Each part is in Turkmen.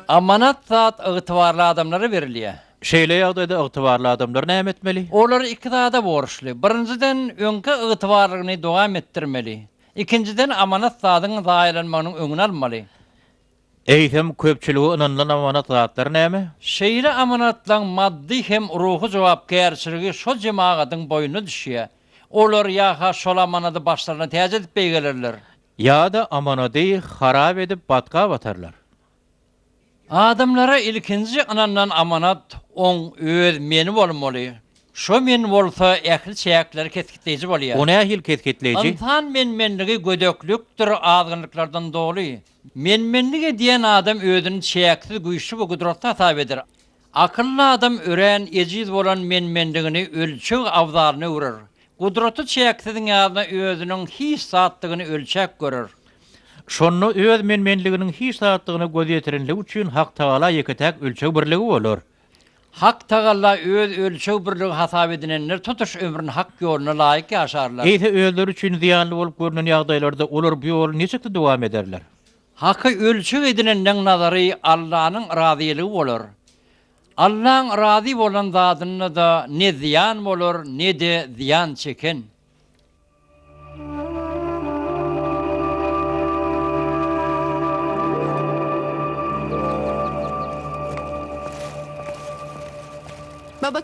Amanat zat ygtybarly adamlara berilýär. Şeýle ýagdaýda ygtybarly adamlar näme etmeli? Olar iki zada borçly. Birinjiden, öňki ygtybarlygyny dowam etdirmeli. Ikinjiden, amanat zadyň zaýalanmagynyň öňüni almaly. Eýsem, köpçülige ynanylan amanat zatlar näme? Şeýle amanatlaryň maddy hem ruhy jogapkärçiligi şo jemagatyň boýnuna düşýär. Olar ýa-ha şol amanady başlaryna täç edip beýgelerler. Ýa-da amanady harap edip batga batarlar. Adamlara ilkinji ynanylan amanat oň öz meni bolmaly. Şo men bolsa ähli çäkleri kesgitleýji bolýar. O nähili kesgitleýji? Ynsan men-menligi gödeklikdir, azgynlyklardan doly. Men-menlik edýän adam özüni çäksiz güýçli we gudratly hasap eder. Akylly adam örän ejiz bolan men-menligini ölçeg abzalyna öwrer. Gudraty çäksiziň ýanyna özüniň hiç zatdygyny ölçäp görer. Şonda öz men-menliginiň hiç zatdygyna göz ýetirenligi üçin Hak Tagala ýeke-täk ölçeg birligi bolar. Hak Tagala öz ölçeg birligi hasap edinenler tutuş ömrüni Hak ýoluna laýyk ýaşarlar. Eýse özleri üçin zyýanly bolup görnen ýagdaýlarda olar bu ýoly niçiksi dowam ederler? Haky ölçeg edinenleň nazary Allanyň razylygy bolar. Allaň razy bolan zadynda-da ne zyýan bolar, ne-de zyýan çeken.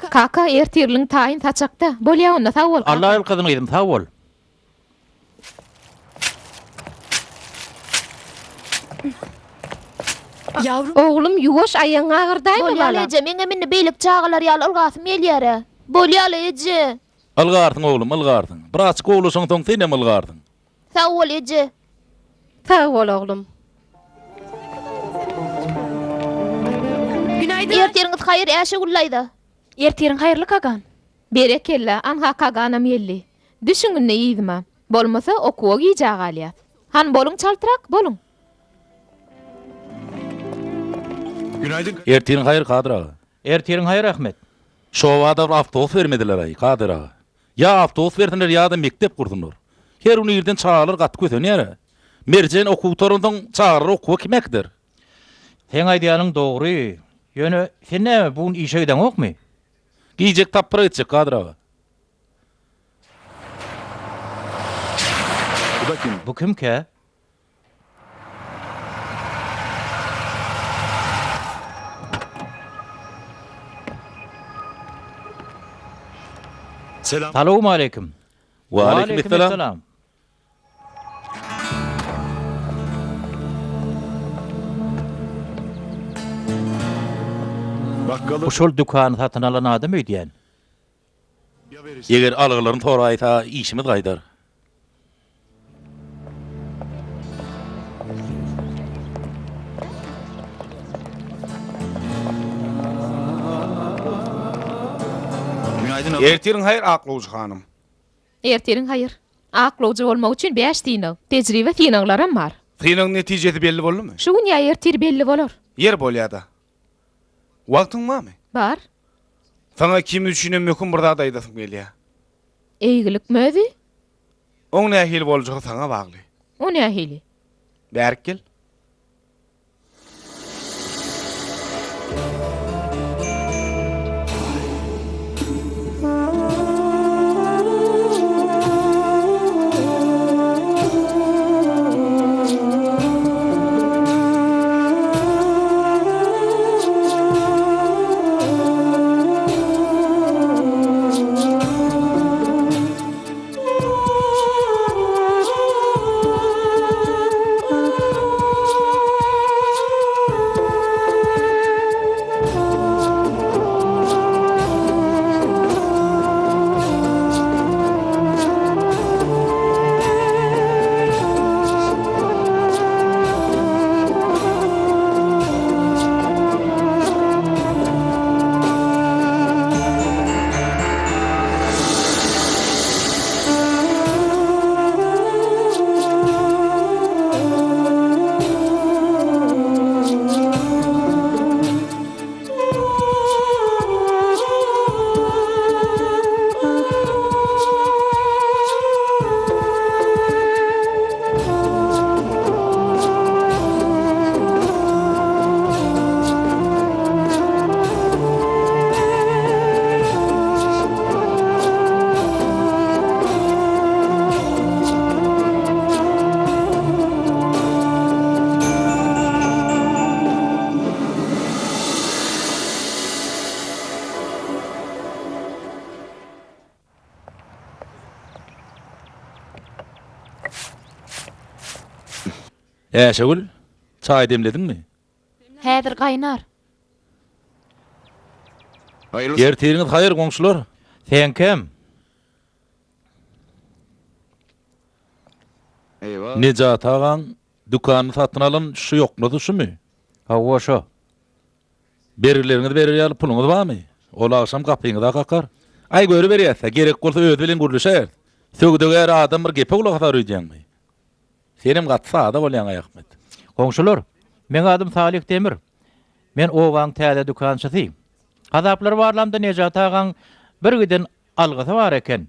Kaka, ertirligiň taýyn saçakda. Bolýa onda, sag bol, kaka. Alla ýalkasyn gyzym, sag bol. Oglum, ýuwaş, aýagyňy agyrdaýma, Bolýa-la balam. eje, meňem indi beýleki çagalar ýaly ylgasym gelýär-ä. Bolýa-la eje. Ylgarsyň oglum, ylgarsyň. Biraz gowulaşaňsoň senem ylgarsyň. Sag bol eje. Sag bol oglum. Ertiriňiz haýyr Äşegül daýza. Ertiriň haýyrly Kagan. Berekella, anha Kaganam geldi. Düşüň indi yzyma. Bolmasa okuwa gijä galýas. Han boluň çaltrak, boluň. Ertiriň haýyr Kadyr aga. Ertiriň haýyr Ahmet. Şobada bir awtobus bermediler-aý, Kadyr aga. Ýa awtobus bersinler ýa-da mekdep gursunlar. Her gün irden çagalar gaty kösenýär-ä. Merjen okuw gutaransoň çagalary okuwa kim äkider? Seň aýdýanyň dogry. Ýöne sen näme bu gün işe gideňokmy? Gijeki tapgyra gitjek, Kadyr aga. Bu kimkä? Salowmaleýkim. Waleýkim essalam. Bu şol dükany satyn alan adam öýdýän. Eger algylaryny soraýsa, işimiz gaýdar. Ertiriň haýyr, aklawjy hanym. Ertiriň haýyr. Aklawjy bolmak üçin bäş synag, tejribe synaglaram bar. Synagyň netijesi belli boldumy? Şu gün ýa ertir belli bolar. Ýeri bolýa-da. Wagtyň barmy? Bar. Saňa ikimiz üçinem möhüm bir zat aýdasym gelýär. Eýgilikmi özi? Oň nähili boljagy saňa bagly. O nähili? Bärik gel. Äşegül, çaý demlediňmi? Häzir gaýnar. Ertiriňiz haýyr, goňşular! Seňkem. Nejat agaň dükanyny satyn alan şu ýoknasy şumy? Hawa, şo. Bergileriňizi berer ýaly puluňyz barmy? Ol agşam gapyňyza kakar. Aý, görüberýäs-dä, gerek bolsa özi bilen gürleşäýeris. Söwdagär adam bir gepe gulak asar öýdýäňmi? Senem gaty sada bolýaň-aý, Ahmet. Goňşular, meň adym Salyh Demir. Men obaň täze dükançysy. Hasaplary barlamda Nejat agaň bir giden algysy bar eken.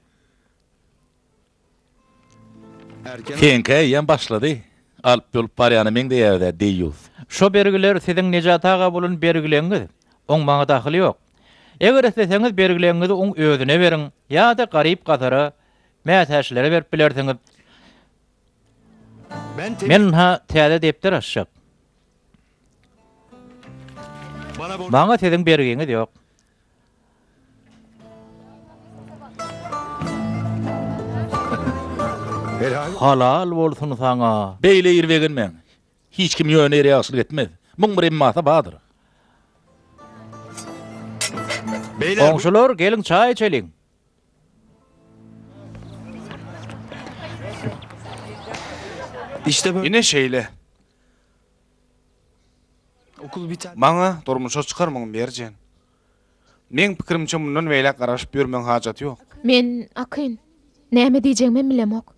Seňkä eýýäm başlady. Alyp-ýolup barýana meňzeýär-dä, deýýus. Şo bergiler siziň Nejat aga bolan bergileňiz. Oň maňa dahyly ýok. Eger isleseňiz bergileňizi oň özüne beriň ýa-da garyp-gasara, mätäçlere berip bilersiňiz. Men ynha täze depder açjak. Maňa siziň bergiňiz ýok. Halal bolsun saňa. Beýle ir begenmäň. Hiç kim ýöne ýere ýagşylyk etmez. Muň bir emmasy bardyr. Goňşular, geliň çaý içeliň. Ine şeýle. Maňa durmuşa çykarmyň Merjen. Meň pikirimçe mundan beýläk garaşyp ýörmegiň hajaty ýok. Men, Akyn, näme diýjegimem bilemok.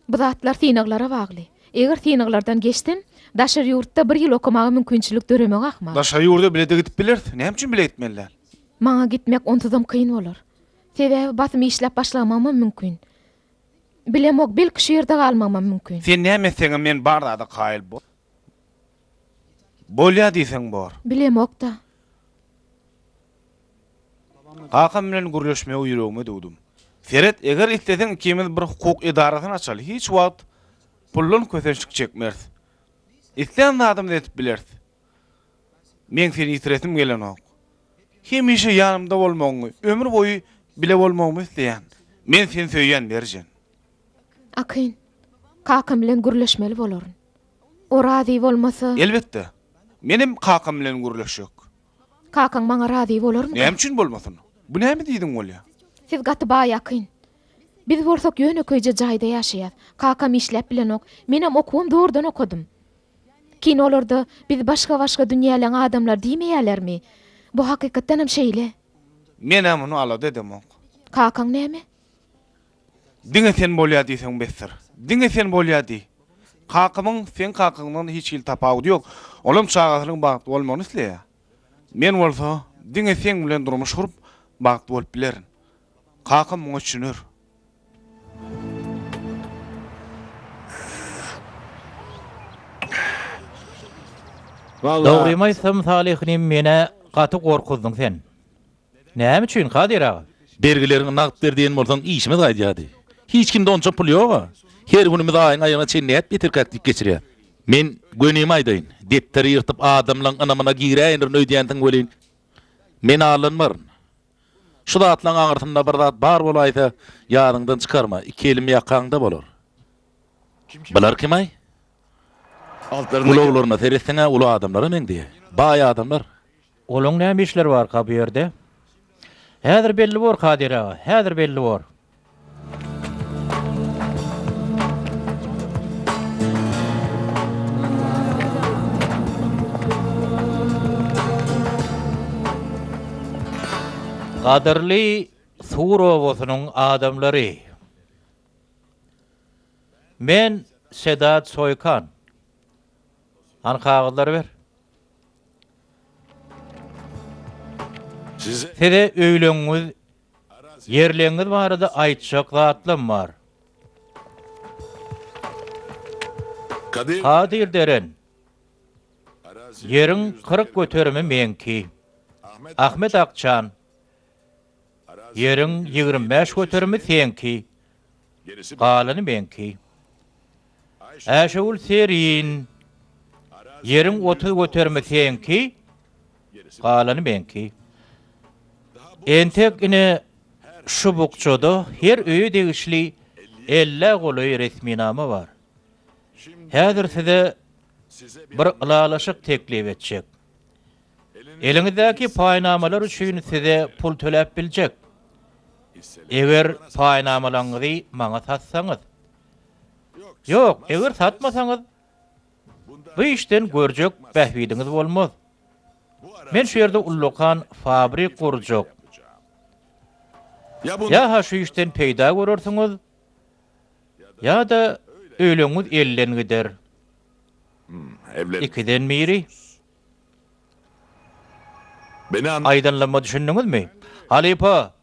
Bu zatlar synaglara bagly. Eger synaglardan geçsem, daşary ýurtda bir ýyl okamaga mümkinçilik döremegi ahmal. Daşary ýurda bile-de gidip bileris. Näme üçin bile gitmeli däl? Maňa gitmek onsuzam kyn bolar. Sebäbi basym işläp başlamagymam mümkin. Bilemok, belki şu ýerde galmagymam mümkin. Sen näme etseňem men bar zada kaýyl. Bolýa diýseň bor. Bilemok-da. Kakam bilen gürleşmegi ýüregime düwdüm. Seret, eger isleseň ikimiz bir hukuk edarasyny açaly, hiç wagt puldan kösençlik çekmeris. Islän zadymyzy edip bileris. Meň seni ýitiresim gelenok. Hemişe ýanymda bolmagyňy, ömür boýy bile bolmagymyzy isleýän. Men seni söýýän, Merjen. Akyn, kakam bilen gürleşmeli bolaryn. O razy bolmasa. Elbetde. Menem kakam bilen gürleşjek. Kakaň maňa razy bolarmyka? Näme üçin bolmasyn? Bu näme diýdiň bolýa? Siz gaty baý Akyn. Biz bolsak ýönekeýje jaýda ýaşaýas. Kakam işläp bilenok. Menem okuwam zordan okadym. Kinolarda biz başga-başga dünýäleň adamlary diýmeýälermi? Bu hakykatdanam şeýle. Men-ä muny alada edemok. Kakaň näme? Diňe sen bolýa diýseň besdir. Diňe sen bolýa diý. Kakamyň seň kakaňdan hiç hili tapawudy ýok. Olam çagasynyň bagtly bolmagyny isleýär. Men bolsa diňe seň bilen durmuş gurup bagtly bolup bilerin. Kakam muňa düşüner. Dogrymy aýtsam Salyh inim menä gaty gorkuzdyň sen. Näme üçin, Kadyr aga? Bergileriňi nagt ber diýen bolsaň işimiz gaýdýardy. Hiç kimde onça pul ýog-a. Her günümiz aýyň aýagyna çenli nädip ýetirkäk diýip geçirýäs. Men gönimi aýdaýyn, depderi ýyrtyp adamlaň ynamyna giräýendirin öýdýänsiň welin, men aldanmaryn. Şu zatlaň aňyrsynda bir zat bar bolaýsa, ýadyňdan çykarma, iki elim ýakaňda bolar. Bular kim-aý? Ulaglaryna seretseň-ä uly adamlara meňzeýär. Baý adamlar. Olaň näme işleri barka bu ýerde? Häzir belli bor, Kadyr aga, häzir belli bor. Gadyrly Sur obasynyň adamlary! Men Sedat Soýkan. Hany kagyzlary ber. Size öýleňňiz, ýerleňňiz barada aýtjak zatlam bar. Kadyr Deren, ýeriň 40 göterimi meňki. Ahmet Akçan, ýeriň 25 göterimi seňki. Galany meňki. Äşegül Serin, ýeriň 30 göterimi seňki, galany meňki. Entek ine şu bukjada her öýe degişli ellä golaý resminama bar. Häzir size bir ylalaşyk teklip etjek. Eliňizdäki paýnamalar üçin size pul töläp biljek. Eger paýnamalaryňyzy maňa satsaňyz. Ýok, eger satmasaňyz, bu işden görjek bähbidiňiz bolmaz. Men şu ýerde ullakan fabrik gurjak. Ýa-ha şu işden peýda görersiňiz, ýa-da öýleňiz elden gider. Ikiden biri. Aýdanlaryma düşündiňizmi? Halypa,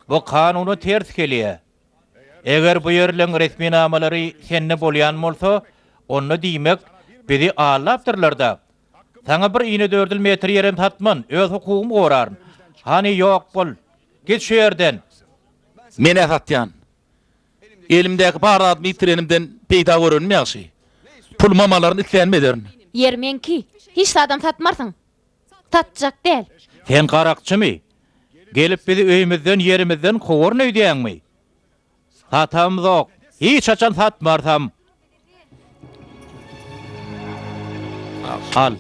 bu kanuna ters gelýär. Eger bu ýerleň resminamalary sende bolýan bolsa, onda diýmek, bizi aldapdyrlar-da. Saňa bir inedördül metr ýerem satman, öz hukugymy goraryn. Hany, ýok bol! Git şu ýerden! Men-ä satýan. Elimdäki bar zadymy ýitirenimden peýda görenim ýagşy. Pulumam alaryn, islänimi ederin. Ýer meňki. Hiç zadam satmarsyň. Satjak däl. Sen garakçymy? Gelip bizi öýümizden, ýerimizden kowaryn öýdýäňmi? Satamzok. Hiç haçan satmarsam. Al.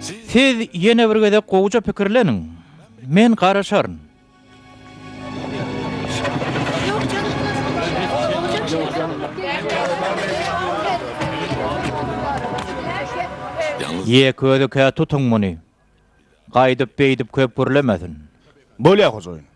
Siz ýene bir gezek gowuja pikirleniň. Men garaşaryn. Ýeke özükä tutuň muny. Gaýdyp beýdip köp gürlemesin. Bolýa hojaýyn.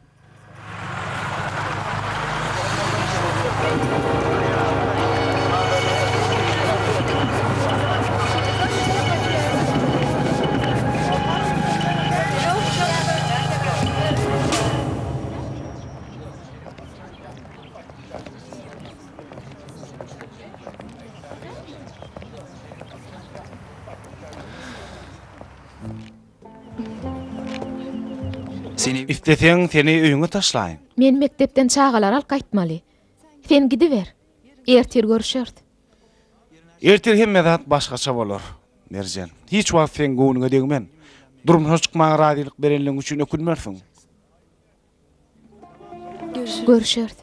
Isleseň, seni öýüňe taşlaýyn. Men mekdepden çagalary alyp gaýtmaly. Sen gidiber. Ertir görüşeris. Ertir hemme zat başgaça bolar, Merjen. Hiç wagt seň göwnüňe degmen. Durmuşa çykmaga razylyk berenligiň üçin ökünmersiň. Görüşeris.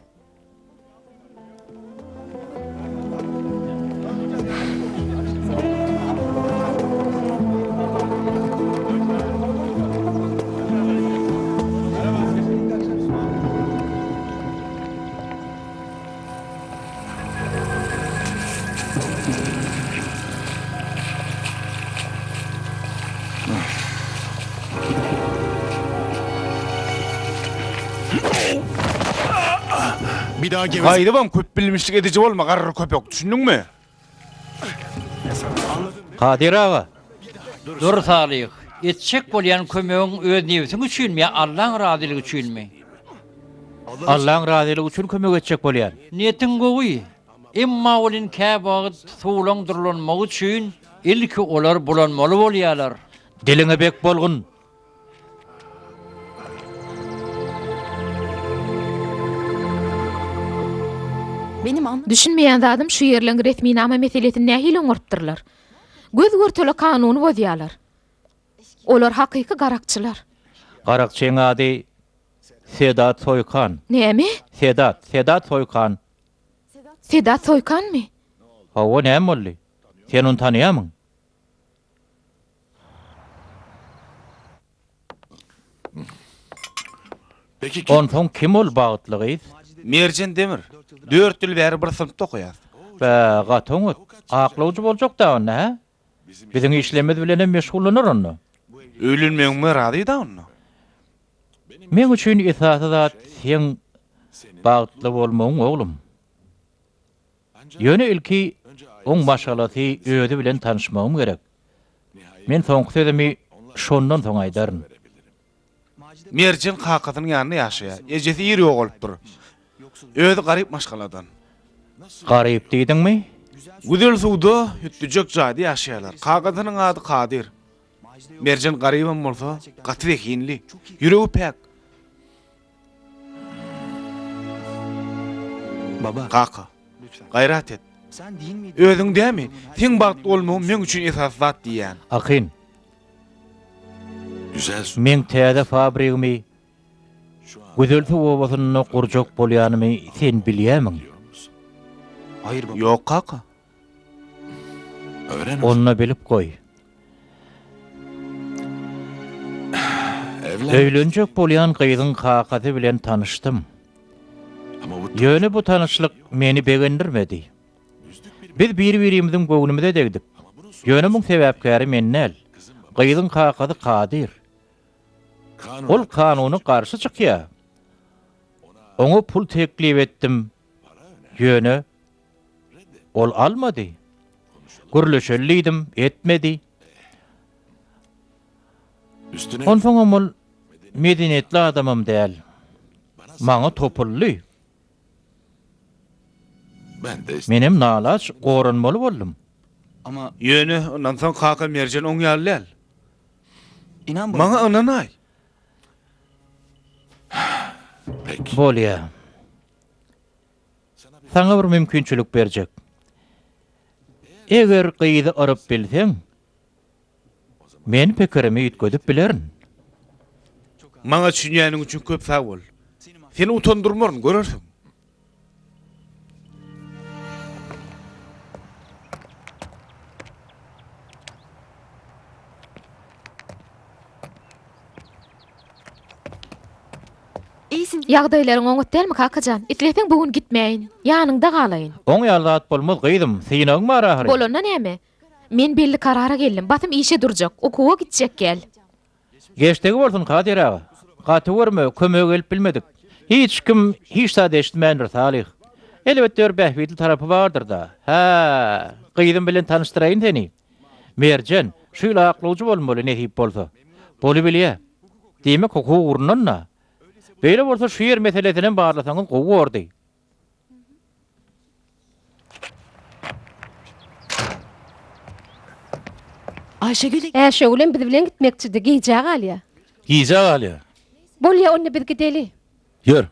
Gaýdybam köp bilmişlik ediji bolma, garry köpek, düşündiňmi? Kadyr aga! Dur Salyh, etjek bolýan kömegiň öz nebsiň üçinmi ýa Allaň razylygy üçinmi? Allaň razylygy üçin kömek etjek bolýan. Niýetiň gowy. Emma welin käwagt suwlaň durlanmagy üçin ilki olar bulanmaly bolýarlar. Diliňe bek bolgun! Düşünmeýän zadym şu ýerleň resminama meselesini nähili oňarypdyrlar? Göz görtele kanuny bozýalar. Olar hakyky garakçylar. Garakçyň ady Sedat Soýkan. Näme? Sedat, Sedat Soýkan. Sedat Soýkanmy? Hawa, näme boldy? Sen ony tanaýarmyň? Onsoň kim ol bagtly gyz? Merjen Demir. Dört ýyl bäri bir synpda okaýas. Bä, gaty oňat. Aklawjy boljak-da onda, hä? Biziň işlerimiz bilenem meşgullanar onda. Öýlenmegiňe razy-da onda. Meň üçin esasy zat seň bagtly bolmagyň, oglum. Ýöne ilki oň maşgalasy özi bilen tanyşmagym gerek. Men soňky sözümi şondan soň aýdaryn. Merjen kakasynyň ýanynda ýaşaýar. Ejesi ir ýogalypdyr. Özi garyp maşgaladan. Garyp diýdiňmi? Güzel suwda hütdüjek jaýda ýaşaýarlar. Kakasynyň ady Kadyr. Merjen garybam bolsa, gaty zehinli, ýüregi päk. Kaka, gaýrat et. Özüň dämi, seň bagtly bolmagyň meň üçin esasy zat diýýän. Akyn, meň täze fabrigimi Gözelsuw obasynda gurjak bolýanymy sen bilýämiň? Ýok kaka. Onda bilip goý. Öýlenjek bolýan gyzyň kakasy bilen tanyşdym. Ýöne bu tanyşlyk meni begendirmedi. Biz bir-birimiziň göwnümize degdik. Ýöne muň sebäpkäri men däl. Gyzyň kakasy Kadyr. Ol kanuna garşy çykýar. Oňa pul teklip etdim. Ýöne ol almady. Gürleşeli diýdim, etmedi. Onsoňam ol medeniýetli adamam däl. Maňa topuldy. Menem nalaç goranmaly boldum. Ýöne ynansaň kaka Merjen oň ýaly däl. Maňa ynanaý. Bolýa. Saňa bir mümkinçilik berjek. Eger gyzy yryp bilseň, men pikirimi üýtgedip bilerin. Maňa düşünýäniň üçin köp sag bol. Seni utandyrmaryn, görersiň. Ýagdaýlaryň oňat dälmi, kakajan? Isleseň bu gün gitmäýin. Ýanyňda galaýyn. Oň ýaly zat bolmaz, gyzym. Synagyň bar ahyry. Bolanda näme? Men belli karara geldim. Basym işe durjak. Okuwa gitjek gel. Geçdigi bolsun, Kadyr aga. Gaty görme, kömege gelip bilmedik. Hiç kim hiç zat eşitmändir, Salyh. Elbetde bir bähbitli tarapy bardyr-da. Hä, gyzym bilen tanyşdyraýyn seni. Merjen, şu ýyl aklawjy bolmaly, nesip bolsa. Bolubilýä. Diýmek, hukuk ugrundan-da. Beýle bolsa şu ýer meselesinem barlasaňyz gowy bordy. Äşegülem biz bilen gitmekçidi, gijä galýa. Gijä galýa. Bolýa, onda biz gideli. Ýör.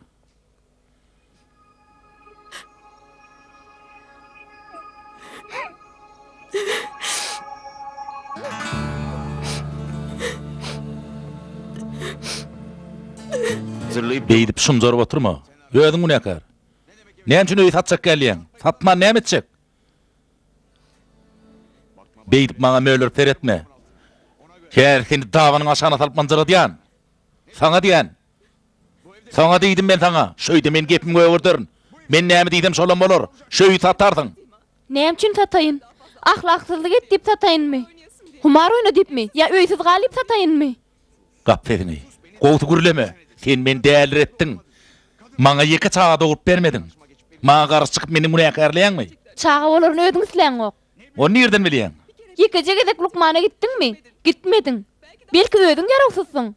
Beýdip şumjaryp oturma. Özüň günäkär. Näme üçin öýi satjak gelýäň? Satman näme etjek? Beýdip maňa mölerip seretme. Häzir seni dabanyň aşagyna salyp mynjyradýan. Saňa diýän. Saňa diýdim men saňa. Şu öýde men gepimi gögerderin. Men näme diýsem şolam bolar. Şu öýi satarsyň. Näme üçin sataýyn? Ahlaksyzlyk et diýip sataýynmy? Humar oýna diýipmi? Ýa öýsüz gal diýip sataýynmy? Gap sesiňi. Gowsy gürleme. Sen meni däliretdiň. Maňa ýeke çaga dogrup bermediň. Maňa garşy çykyp meni günäkärleýäňmi? Çaga bolaryny özüň isläňok. Ony nirden bilýäň? Ýekeje gezek lukmana gitdiňmi? Gitmediň. Belki özüň ýarawsyzsyň?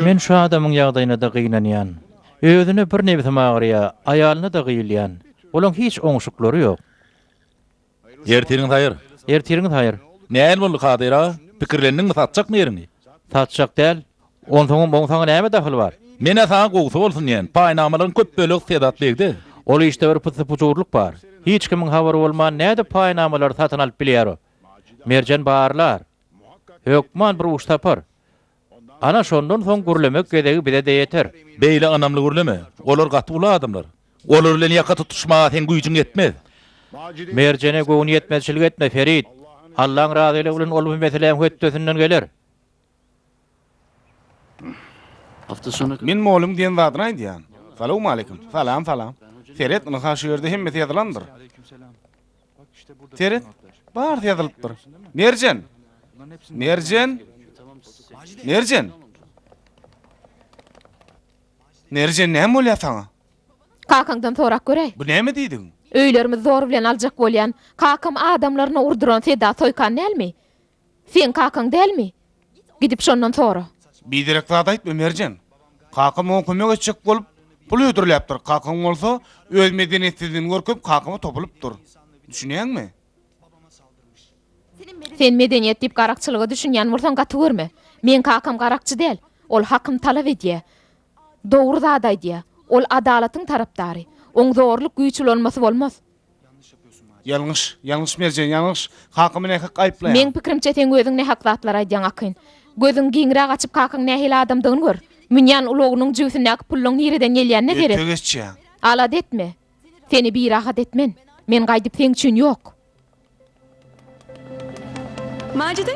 Men şu adamyň ýagdaýyna-da gynanýan. Özüne bir nebsim agyrýa, aýalyna-da gyýylýan. Olaň hiç oňşuklary ýok. Ertiriňiz haýyr. Ertiriňiz haýyr. Nähili boldy Kadyr aga? Pikirlendiňmi, satjakmy ýeriňi? Satjak däl. Onsoňam oň saňa näme dahyly bar? Men-ä saňa gowusy bolsun diýen. Paýnamalaryň köp bölegi Sedat begde. Ol işde bir pyssy-pujurlyk bar. Hiç kimiň habary bolman nädip paýnamalary satyn alyp bilýär o? Merjen barlar. Hökman bir uç tapar. Ana şondan soň gürlemek gezegi bize-de ýeter. Beýle ynamly gürleme. Olar gaty uly adamlar. Olar bilen ýaka tutuşmaga seň güýjüň ýetmez. Merjene göwün ýetmezçilik etme, Ferit. Allaň razylygy bilen ol bu meseläň hötdesinden geler. Men mollum diýen zadyny aýdýan. Salowmaleýkim. Salam, salam. Seret, ynha şu ýerde hemmesi ýazylandyr. Seret, barysy ýazylypdyr. Merjen! Merjen! Merjen! Merjen, näme bolýar saňa? Kakaňdan sorap göräý. Bu näme diýdigiň? Öýlerimizi zor bilen aljak bolýan. Kakam adamlaryna urduran Sedat Soýkan dälmi? Seň kakaň dälmi? Gidip şondan sora. Biderek zat aýtma, Merjen. Kakam oňa kömek etjek bolup, pul hödürläpdir. Kakaň bolsa, öz medeniýetsizligini görkezip, kakama topulypdyr. Düşünýäňmi? Sen medeniýet diýip garakçylyga düşünýän bolsaň gaty görme. Meň kakam garakçy däl. Ol hakyny talap edýä. Dogry zat aýdýa. Ol adalatyň tarapdary. Oň zorluk güýç ulanmasy bolmaz. Ýalňyş, ýalňyş Merjen, ýalňyş. Kakamy nähak aýyplaýaň. Meň pikirimçe seň özüň nähak zatlar aýdýaň Akyn. Gözüňi giňräk açyp kakaň nähili adamdygyny gör. Münýän ulagynyň jübüsindäki pulluň nireden gelýänine seret. Öte geçýäň. Alada etme. Seni birahat etmen. Men gaýdyp seň üçin ýok.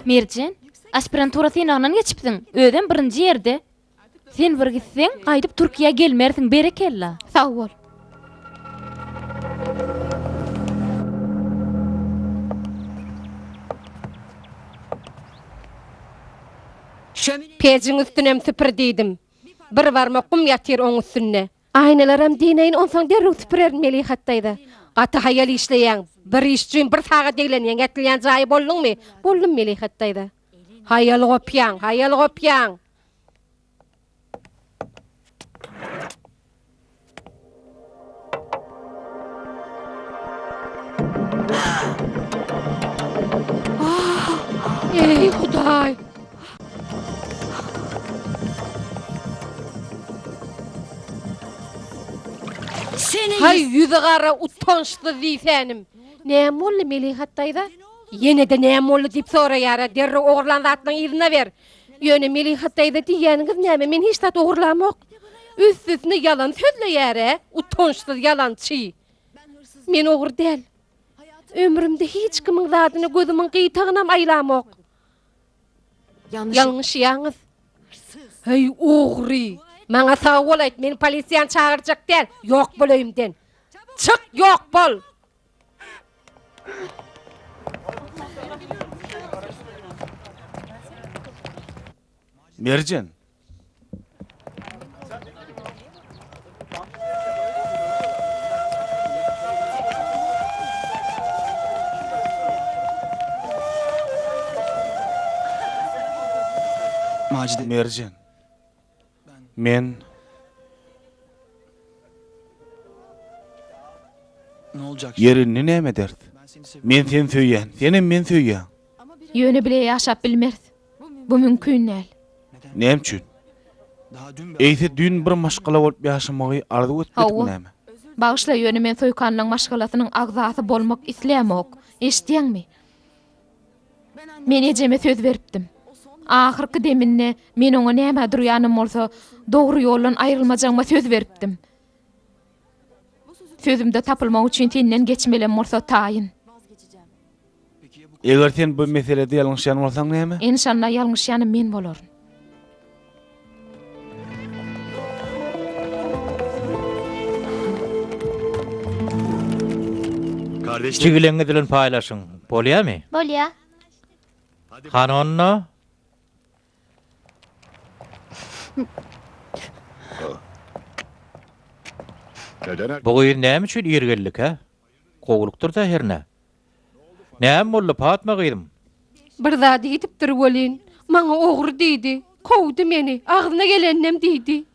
Merjen, aspirantura synagyndan geçipsiň, özem birinji ýerde. Sen bir gitseň, gaýdyp Türkiýä gelmersiň, berekella. Sag bol. Pejiň üstünem süpür diýdim. Bir barmak gum ýatyr oň üstünde. Aýnalaram dineýin, onsoň derrew süpürerin, Melihat daýza. Gaty haýal işleýäň. Bir iş üçin bir sagat eglenýäň, ýatylýan jaýy bolduňmy? Boldum, Melihat daýza. Haýal gopýaň, haýal gopýaň. Eý, Hudaý! Haý, ýüzi gara, utançsyz diýsänim. Näme boldy, Melihat daýza? Ýene-de näme boldy diýip soraýar-a, derrew ogurlan zatlaryňy yzyna ber. Ýöne Melihat daýza diýýäniňiz näme, men hiç zat ogurlamok. Üstesine ýalan sözleýär-ä, utançsyz ýalançy. Men ogry däl. Ömrümde hiç kimiň zadyna gözümiň gyýtagynam aýlamok. Ýalňyşýaňyz. Heý, ogry! Maňa sag bol aýt, men polisiýany çagyrjak däl. Ýok bol öýümden. Çyk, ýok bol! Merjen. Merjen. Men. Ýeri indi näme ederis? Men seni söýýän, senem meni söýýäň. Ýöne bile ýaşap bilmeris. Bu mümkin däl. Näme üçin? Eýse düýn bir maşgala bolup ýaşamagy arzuw etmedikmi näme? Bagyşla, ýöne men Soýkanlaň maşgalasynyň agzasy bolmak islämok. Eşidýäňmi? Men ejeme söz beripdim. Ahyrky deminde men oňa nämä durýanam bolsa, dogry ýoldan aýrylmajagyma söz beripdim. Sözümde tapylmak üçin senden geçmelem bolsa taýyn. Eger sen bu meselede ýalňyşýan bolsaň näme? Enşalla ýalňyşýanym men bolaryn. Jigileňiz bilen paýlaşyň. Bolýamy? Bolýa. Hany onda? Bu gyz näme üçin ir geldikä? Gowulykdyr-da hernä. Näme boldy, Patma gyzym? Bir zat diýdipdir welin, maňa ogry diýdi. Kowdy meni, agzyna geleninem diýdi.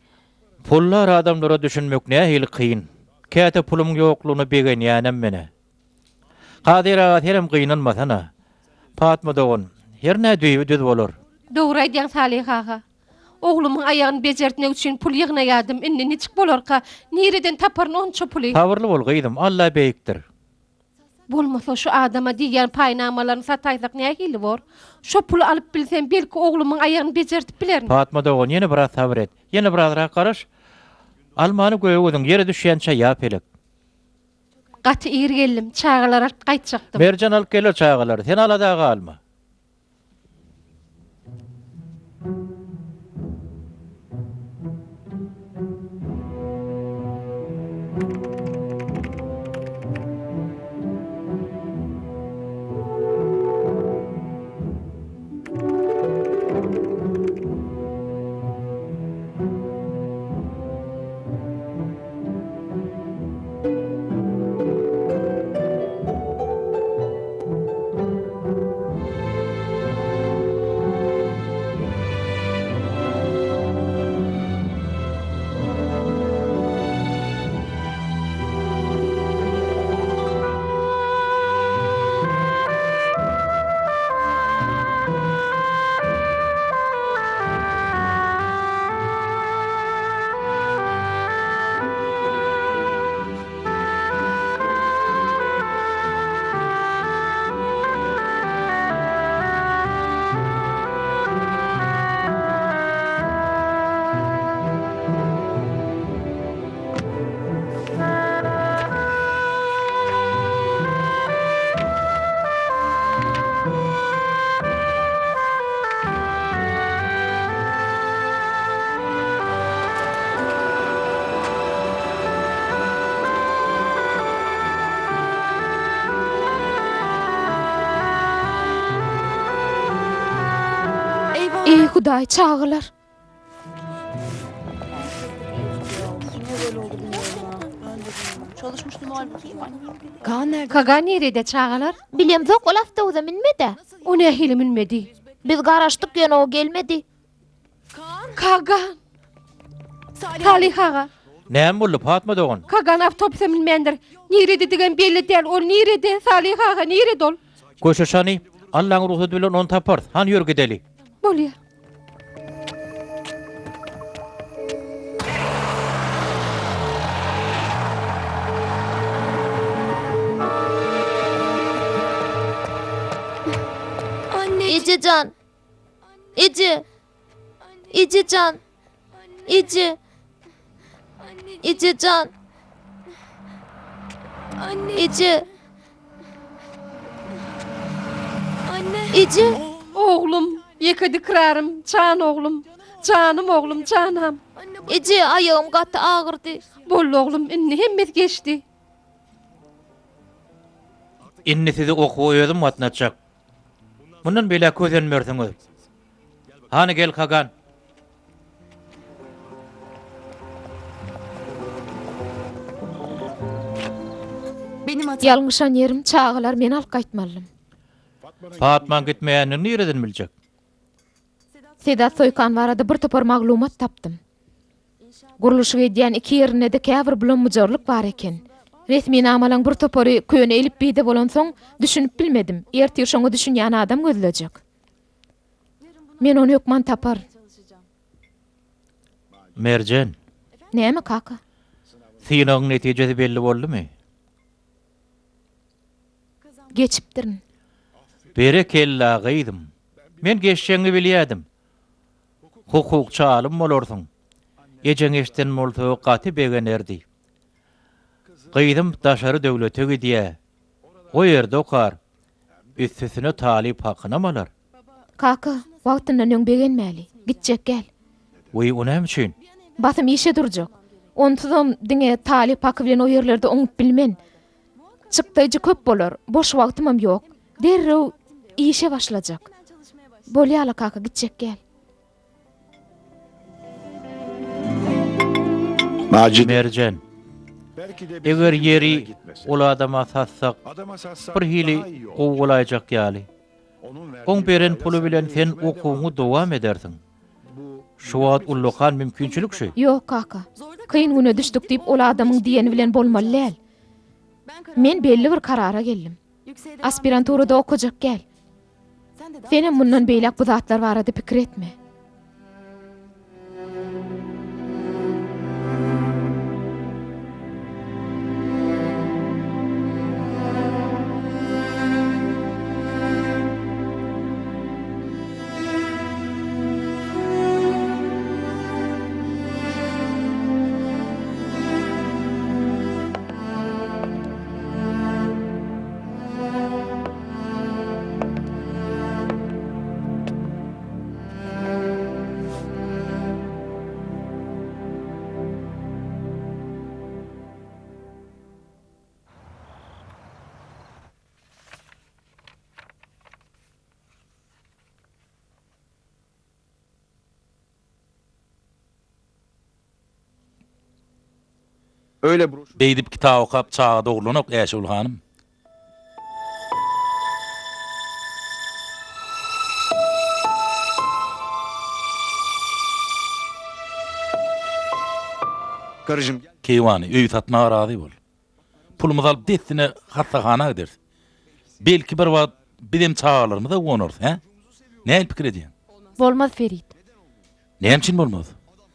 Puldar adamlara düşünmek nähili kyn. Käte pulumyň ýoklugyna begenýänem men-ä. Kadyr aga senem gynanmasana. Patma dogan, hernä düýbi düz bolar. Dogry aýdýaň Salyh aga. Oglumyň aýagyny bejertmek üçin pul ýygnaýadym, indi niçik bolarka, nireden taparyn onça puly? Sabyrly bol gyzym, Alla beýikdir. Bolmasa şu adama diýýän paýnamalaryny sataýsak nähili bor? Şo puly alyp bilsem, belki oglumyň aýagyny bejertip bilerin. Patma dogan, ýene biraz sabyr et. Ýene birazrak garaş. Almany göge gözüň ýere düşýänçä ýa pelek. Gaty ir geldim, çagalary alyp gaýtjakdym. Merjen alyp geler çagalary, sen alada galma. Eý, Hudaý, çagalar! Kagan nirede, çagalar? Bilemzok, ol awtobusa münmedi-ä. O nähili münmedi? Biz garaşdyk, ýöne o gelmedi. Kagan! Salyh aga! Näme boldy, Patma dogan? Kagan awtobusa münmändir. Nirededigem belli däl. Ol nirede? Salyh aga, nirede ol? Köşeş hany, Allaň rugsady bilen ony taparys. Hany ýör gideli. Bolýar. Eje jan! Eje! Eje jan! Eje! Eje jan! Eje! Eje! Oglum, ýeke dikrarym, jan oglum, janym oglum, janam. Eje, aýagym gaty agyrdy. Boldy oglum, indi hemmesi geçdi. Indi sizi okuwa özüm gatnatjak. Mundan beýläk kösenmersiňiz. Hany gel Kagan. Ýalňyşan ýerim çagalar men alyp gaýtmalydym. Patmaň gitmeýänini nireden biljek? Sedat Soýkan barada bir topar maglumat tapdym. Gurluşyk edýän iki ýerinde-de käbir bulam-bujarlyk bar eken. Resminamalaň bir topary köne elipbiýde bolansoň, düşünip bilmedim. Ertir şoňa düşünýän adam gözlejek. Men ony hökman taparyn. Merjen. Näme, kaka? Synagyň netijesi belli boldumy? Geçipdirin. Berekella, gyzym. Men geçjegiňi bilýädim. Hukukçy alym bolarsyň. Ejeň eşden bolsa gaty begenerdi. Gyzym daşary döwlete gidýä. O ýerde okar. Üstesine talyp hakynam alar. Kaka, wagtyndan öň begenmäli. Gitjek gel. Wiý, o näme üçin? Basym işe durjak. Onsuzam diňe talyp haky bilen o ýerlerde oňup bilmen. Çykdaýjy köp bolar, boş wagtymam ýok. Derrew işe başlajak. Bolýa-la kaka, gitjek gel. Merjen, eger ýeri ol adama satsak, bir hili gowy bolaýjak ýaly. Oň beren puly bilen sen okuwyňy dowam edersiň. Şu wagt ullakan mümkinçilik şu. Ýok kaka. Kyn güne düşdük diýip ol adamyň diýeni bilen bolmaly däl. Men belli bir karara geldim. Aspiranturada okajak gel. Senem mundan beýläk bu zatlar barada pikir etme. Beýdip kitap okap çaga dogrulanok Äşegül hanym. Keýwany, öýi satmaga razy bol. Pulumyzy alyp dessine hassahana gideris. Belki bir wagt bizem çagalarymyza guwanarys, hä? Nähili pikir edýäň? Bolmaz, Ferit. Näme üçin bolmaz?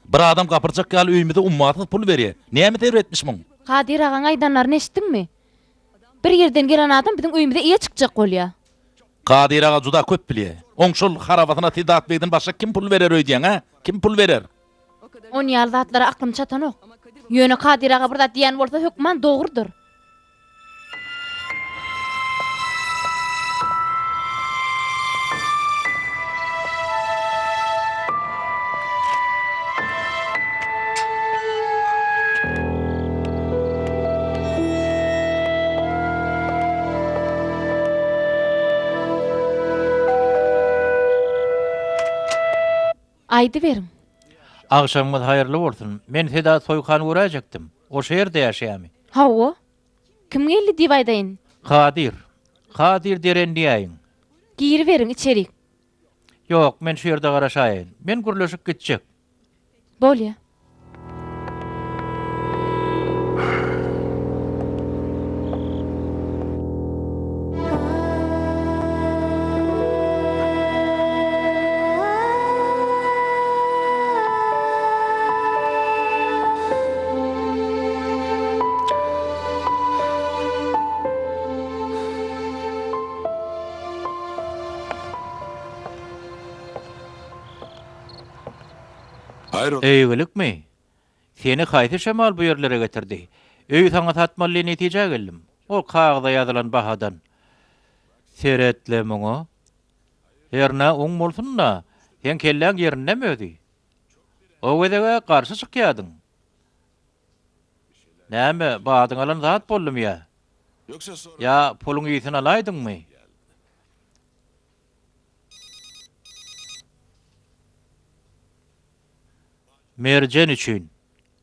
Bir adam gapyrjak ýaly öýümize ummasyz pul berýär. Näme zerur etmiş muň? Kadyr agaň aýdanlaryny eşitdiňmi? Bir ýerden gelen adam biziň öýümize eýe çykjak bolýar. Kadyr aga juda köp bilýär. Oň şol harabasyna Sedat begden başga kim pul berer öýdýäň, hä? Kim pul berer? On ýaly zatlara aklym çatanok. Ýöne Kadyr aga bir zat diýen bolsa hökman dogrudyr. Aýdyberiň. Agşamyňyz haýyrly bolsun. Men Sedat Soýkany göräýjekdim. O şu ýerde ýaşaýamy? Hawa. Kim geldi diýip aýdaýyn. Kadyr. Kadyr Deren diýäýiň. Giriberiň içerik. Ýok, men şu ýerde garaşaýyn. Men gürleşip gitjek. Bolýa. Eýgilikmi? Seni haýsy şemal bu ýerlere getirdi? Öýi saňa satmaly diýen netijä geldim. Ol kagyza ýazylan bahadan. Seret-le muňa. Hernä oň bolsun-da, seň kelläň ýerindemi özi? O gezeg-ä garşy çykýadyň. Näme, badyň alan zat boldumy ýa? Ýa puluň ysyny alaýdyňmy? Merjen üçin,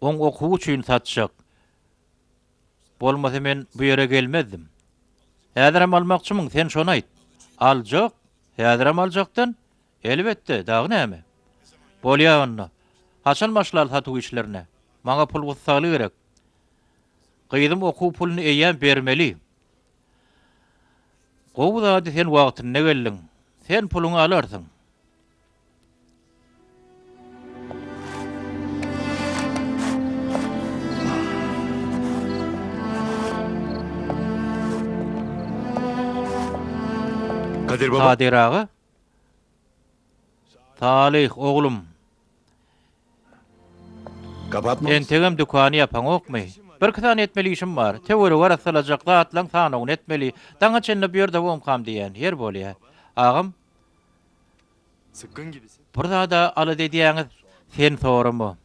oň okuwy üçin satjak. Bolmasa men bu ýere gelmezdim. Häzirem almakçymyň, sen şony aýt. Aljak, häzirem aljakdan? Elbetde, dagy näme? Bolýa onda. Haçan başlaly satuw işlerine? Maňa pul gyssagly gerek. Gyzym okuw puluny eýýäm bermeli. Gowy zady sen wagtynda geldiň. Sen puluňy alarsyň. Kadir baba. Kadir aga. Salyh oglum. Entegem dükany ýapaňokmy? Birki sany etmeli işim bar. Töweregi arassalajak zatlaň sanawyny etmeli. Daňa çenli bu ýerde bomkam diýýän. Ýer bolýa. Agam. Bir zada alada edýäňiz, sen sorama.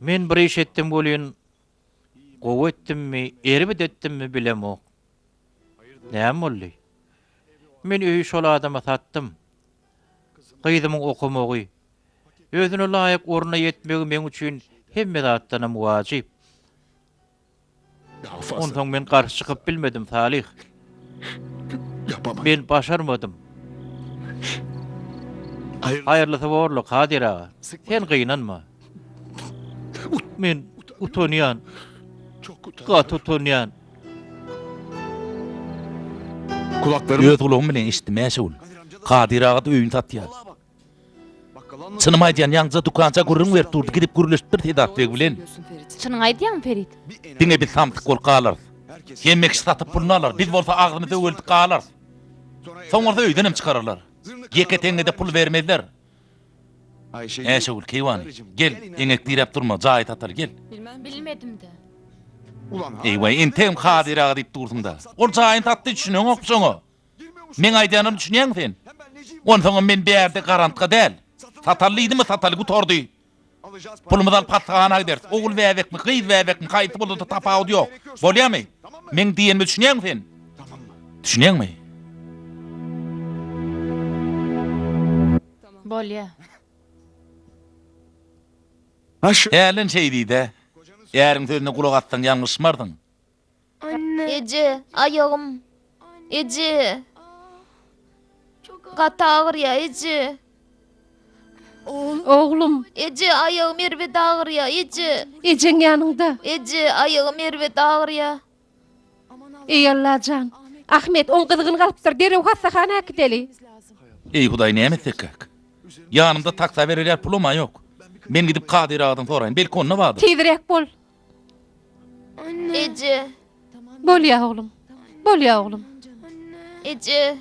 Men bir iş etdim welin, gowy etdimmi, erbet etdimmi bilemok. Näme boldy? Men öýi şol adama satdym. Gyzymyň okamagy, özüne laýyk orna ýetmegi meň üçin hemme zatdanam wajyp. Onsoň men garşy çykyp bilmedim, Salyh. Men başarmadym. Haýyrlysy borly, Kadyr aga. Sen gynanma. Men utanýan. Gaty utanýan. Öz gulagym bilen eşitdim, Äşegül. Kadyr aga-da öýüni satýar. Çynymy aýdýan, ýaňja dükança gürrüň berip durdy, gidip gürleşipdir Sedat beg bilen. Çynyňy aýdýaňmy, Ferit? Diňe biz samsyk bolup galarys. Hemme kişi satyp puluny alar, biz bolsa agzymyzy öweldip galarys. Soň bolsa öýdenem çykararlar. Ýeke teňňe-de pul bermezler. Äşegül, keýwany, gel, eňek diräp durma, jaýy sataly, gel. Bilmedim-dä. Eý-waý, entegem Kadyr aga diýip dursuň-da. Ol jaýyny satdy, düşüneňokmy şoňa? Meň aýdýanyma düşünýäňmi sen? Onsoňam men bärde garantga däl. Sataly diýdimmi, sataly, gutardy. Pulumyzy alyp hassahana gideris. Ogul bäbekmi, gyz bäbekmi, haýsy bolsa-da tapawudy ýok. Bolýamy? Meň diýenime düşünýäňmi sen? Düşünýäňmi? Bolýa. Hälden şeý diý-dä. Äriň sözüne gulak assaň ýalňyşmarsyň. Eje, aýagym. Eje. Gaty agyrýa, eje. Oglum. Eje, aýagym erbet agyrýa, eje. Ejeň ýanyňda. Eje, aýagym erbet agyrýa. Eý Allajan. Ahmet, oň gyzgyn galypdyr, derrew hassahana äkideli. Eý Hudaý, näme etsekkäk? Ýanymda taksa berer ýaly pulum-a ýok. Men gidip Kadyr agadan soraýyn, belki onda bardyr. Tizräk bol. Eje. Bolýa oglum. Bolýa oglum. Eje.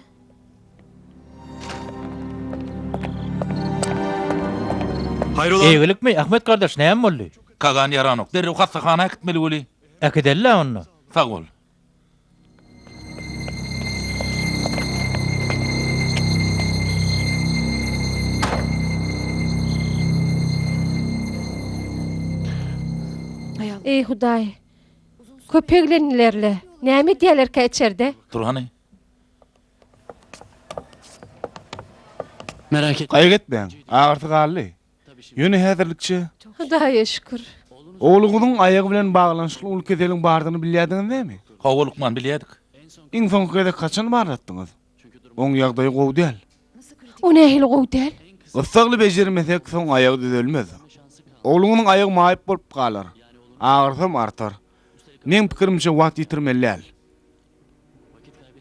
Eýgilikmi, Ahmet gardaş, näme boldy? Kagan ýaranok. Derrew hassahana äkitmeli weli. Äkideli-le onda. Sag bol. Eý Hudaý! Köp eglendiler-le. Näme edýärlerkä içerde? Dur hany. Merak et. Gaýgy etmäň, agyrysy galdy. Ýöne häzirlikçe. Hudaýa şükür. Ogluňyzyň aýagy bilen baglanyşykly uly keseliň bardygyny bilýärdiňiz dämi? Hawa, lukman, bilýärdik. Iň soňky gezek haçan barlatdyňyz? Oň ýagdaýy gowy däl. O nähili gowy däl? Gyssagly bejermesek, soň aýagy düzelmez. Ogluňyzyň aýagy maýyp bolup galar. Agyrysam artar. Meň pikirimçe wagt ýitirmeli däl.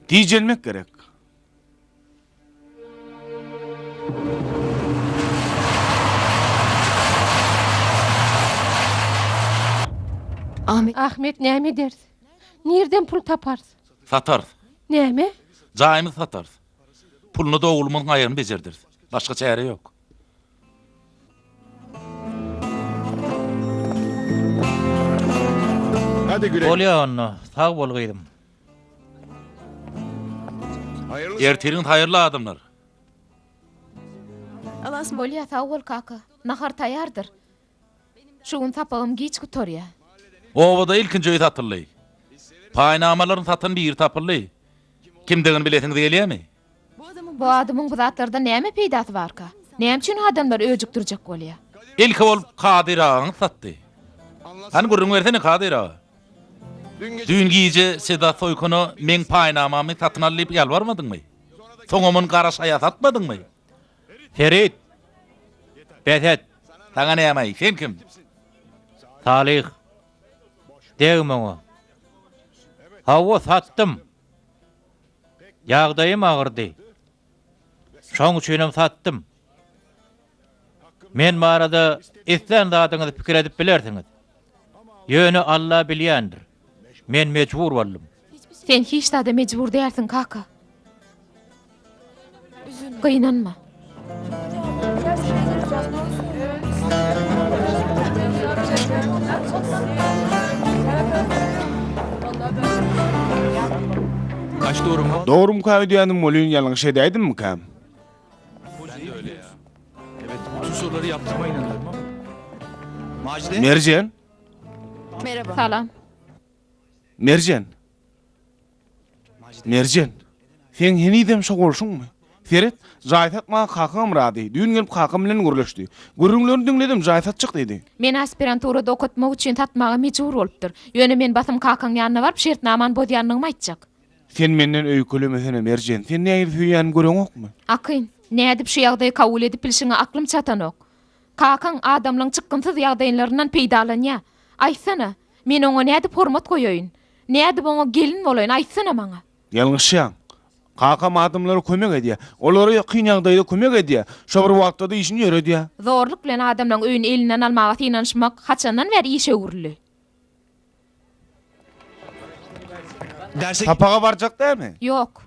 Tijelmek gerek. Ahmet näme ederis? Nirden pul taparys? Satarys. Näme? Jaýymyzy satarys. Puluny-da oglumyzyň aýagyny bejerderis. Başga çäre ýok. Bolýa onda, sag bol gyzym. Ertiriňiz haýyrly adamlar. Bolýa sag bol kaka. Nahar taýardyr. Şu gün sapagym giç gutarýa. Obada ilkinji öý satyldy. Paýnamalaryny satan biri tapyldy. Kimdigini bilesiňiz gelýämi? Bu adamyň bu zatlardan näme peýdasy barka? Näme üçin adamlary öjükdirjek bolýa? Ilki bolup Kadyr agaňyz satdy. Hany gürrüň bersene Kadyr aga. Düýn gije Sedat Soýkana meň paýnamamy satyn al diýip ýalbarmadyňmy? Soňam ony gara şaýa satmadyňmy? Ferit! Bes et! Saňa näme-aý, sen kim? Salyh! Degme oňa. Hawa, satdym. Ýagdaýym agyrdy. Şoň üçinem satdym. Men barada islän zadyňyzy pikir edip bilersiňiz. Ýöne Alla bilýändir. Men mejbur boldum. Sen hiç zada mejbur dälsiň, kaka. Gynanma. Dogrumyka öýdýändim welin ýalňyş edäýdimmikäm? Merjen? Salam. Merjen. Merjen. Seň henizem şo bolşuňmy? Seret, jaý satmaga kakaňam razy. Düýn gelip kakam bilen gürleşdi. Gürrüňlerini diňledim, jaý satjak diýdi. Meni aspiranturada okatmak üçin satmaga mejbur bolupdyr. Ýöne men basym kakaň ýanyna baryp şertnamany bozýanlygymy aýtjak. Sen menden öýkelemesene, Merjen. Sen nähili söýýänimi göreňokmy? Akyn, nädip şu ýagdaýy kabul edip bilşiňe aklym çatanok. Kakaň adamlaň çykgynsyz ýagdaýlaryndan peýdalanýa. Aýtsana, men oňa nädip hormat goýaýyn? Nädip oňa gelin bolaýyn, aýtsana maňa? Ýalňyşýaň. Kakam adamlara kömek edýär. Olara kyn ýagdaýda kömek edýär. Şo bir wagtda-da işini ýöredýär. Zorluk bilen adamlaň öýüni elinden almaga synanyşmak haçandan bäri işe öwrüldi? Sapaga barjak dälmi? Ýok.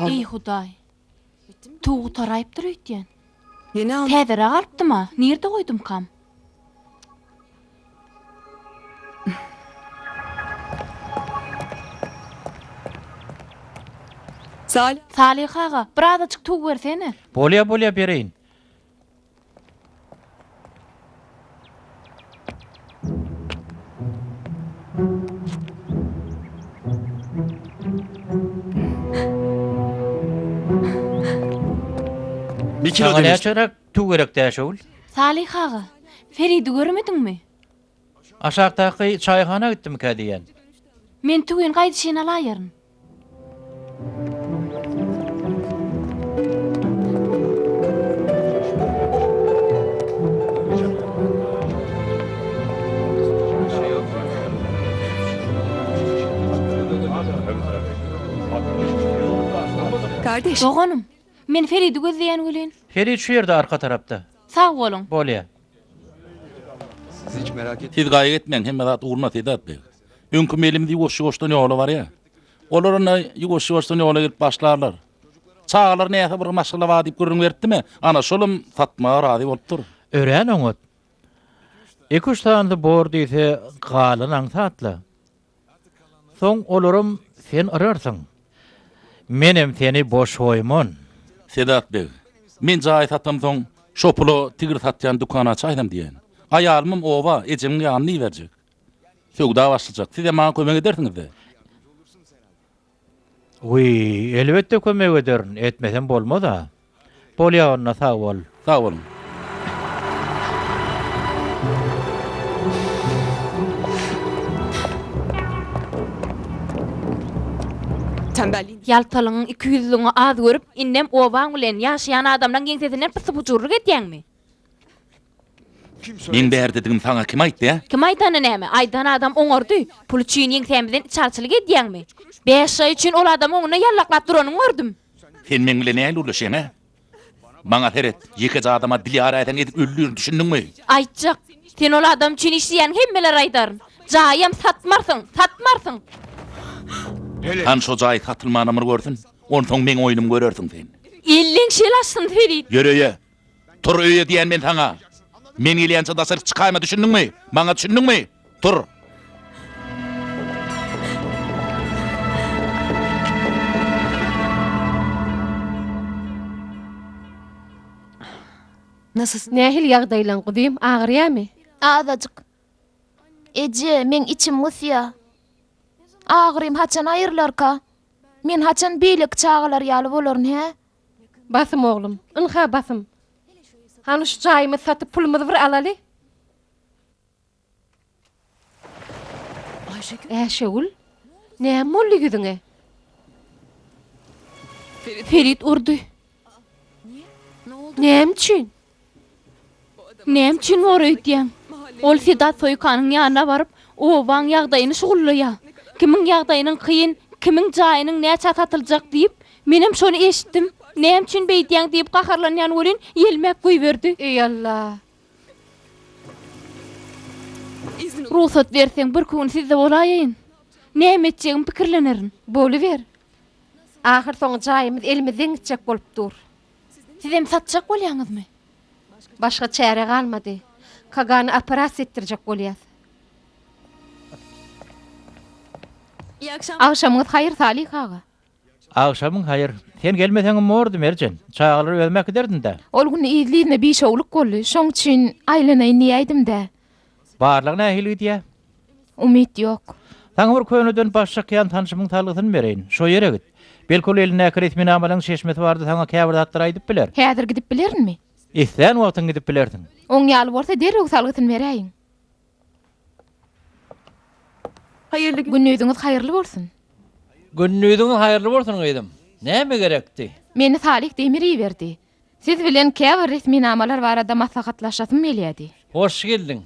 Eý, Hudaý! Tüwi gutaraýypdyr öýtýän. Täzeräk alypdym-a, nirde goýdumkam? Salyh aga, bir azajyk tüwi bersene. Bolýa, bolýa, bereýin. Saňa näçeräk tüw gerek Täşegül? Salyh aga, Feridi görmediňmi? Aşakdaky çaýhana gitdimikä diýýän. Men tüwini gaýdyşyn alaýaryn. Doganym, men Feridi gözleýän welin. Ferit şu ýerde arka tarapda. Sag boluň. Bolýa. Siz gaýgy etmäň, hemme zat ugruna Sedat beg. Öňki melimiz ýuwaş-ýuwaşdan ýola barýar. Olar onda ýuwaş-ýuwaşdan ýola gelip başlarlar. Çagalar näse bir maşgala bar diýip gürrüň beripdim-ä, ana şolam satmaga razy bolupdyr. Örän oňat. Iki-üç sanysy bor diýse, galany aňsat-la. Soň olaram sen yrarsyň. Menem seni boş goýman. Sedat beg, men jaýy satamsoň, şo pula tigir satýan dükan açaýsam diýýän. Aýalymam oba, ejemiň ýanyna iberjek. Söwda başlajak. Sizem maňa kömek edersiňiz-dä. Wiý, elbetde kömek ederin, etmesem bolmaz-a. Bolýa onda, sag bol. Sag boluň. Ýaltalygyň, ikiýüzlügiňi az görüp, indem obaň bilen ýaşaýan adamlaň ýeňsesinden pyssy-pujurlyk edýäňmi? Meň bärdedigimi saňa kim aýtdy, ä? Kim aýdany näme? Aýdan adam oňardy. Pul üçin ýeňsämizden içalyçylyk edýäňmi? Bäş jaý üçin ol adamyň öňünde ýallaklap duranyňy gördüm. Sen meň bilen nähili gürleşýäň, ä? Maňa seret, ýekeje adama dil ýaraýsaň edip öldürin, düşündiňmi? Aýtjak. Sen ol adam üçin işleýäniňi hemmelere aýdaryn. Jaýam satmarsyň, satmarsyň! Hany şo jaý satylmanam bir görsün. Onsoň meň oýnumy görersiň sen. Elleň şel açsyn, Ferit. Ýör öýe. Tur öýe diýýän men saňa. Men gelýänçä daşaryk çykaýma düşündiňmi? Maňa düşündiňmi? Tur. Nähili ýagdaýlaň guzym, agyrýamy? Azajyk. Eje, meň içim gysýa. Agyrym haçan aýrylarka? Men haçan beýleki çagalar ýaly bolaryn, hä? Basym oglum, ynha basym. Hany şu jaýymyzy satyp pulumyzy bir alaly. Äşegül, näme boldy ýüzüňe? Ferit urdy. Näme üçin? Näme üçin bor öýdýäň? Ol Sedat Soýkanyň ýanyna baryp, obaň ýagdaýyny şugullaýar. Kimiň ýagdaýynyň kyn, kimiň jaýynyň näçä satyljak diýip, menem şony eşitdim. Näme üçin beýdýäň diýip gaharlanýan welin, ýelmäp goýberdi. Eý Alla! Rugsat berseň, birki gün sizde bolaýaýyn. Näme etjegimi pikirlenerin. Boluber. Ahyrsoňy jaýymyz elimizden gitjek bolup dur. Sizem satjak bolýaňyzmy? Başga çäre galmady. Kagany operasiýa etdirjek bolýas. Agşamyňyz haýyr Salyh aga. Agşamyň haýyr. Sen gelmeseňem bordy, Merjen. Çagalary özüm äkiderdim-dä. Ol gün yzly-yzyna bişowluk boldy. Şoň üçin aýlanaýyn diýäýdim-dä. Barlag nähili gidýä? Umyt ýok. Saňa bir köneden baş çykýan tanşymyň salgysyny bereýin. Şo ýere git. Belki ol elindäki resminamalaryň çeşmesi barada saňa käbir zatlary aýdyp biler. Häzir gidip bilerinmi? Islän wagtyň gidip bilersiň. Oň ýaly bolsa derrew salgysyny beräýiň. Gündiziňiz haýyrly bolsun. Gündiziňiz haýyrly bolsun gyzym. Näme gerekdi? Meni Salyh Demir iberdi. Siz bilen käbir resminamalar barada maslahatlaşasym gelýärdi. Hoş geldiň.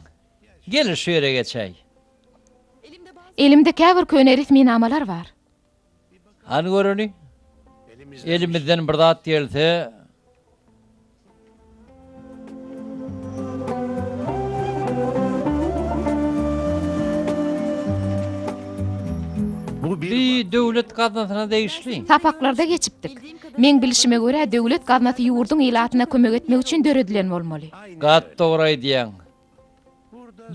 Gel şu ýere geçäý. Elimde käbir köne resminamalar bar. Hany göreli. Elimizden bir zat gelse. Bi döwlet gaznasyna degişli. Sapaklarda geçipdik. Meň bilşime görä, döwlet gaznasy ýurduň ilatyna kömek etmek üçin döredilen bolmaly. Gat dogry aýdýaň.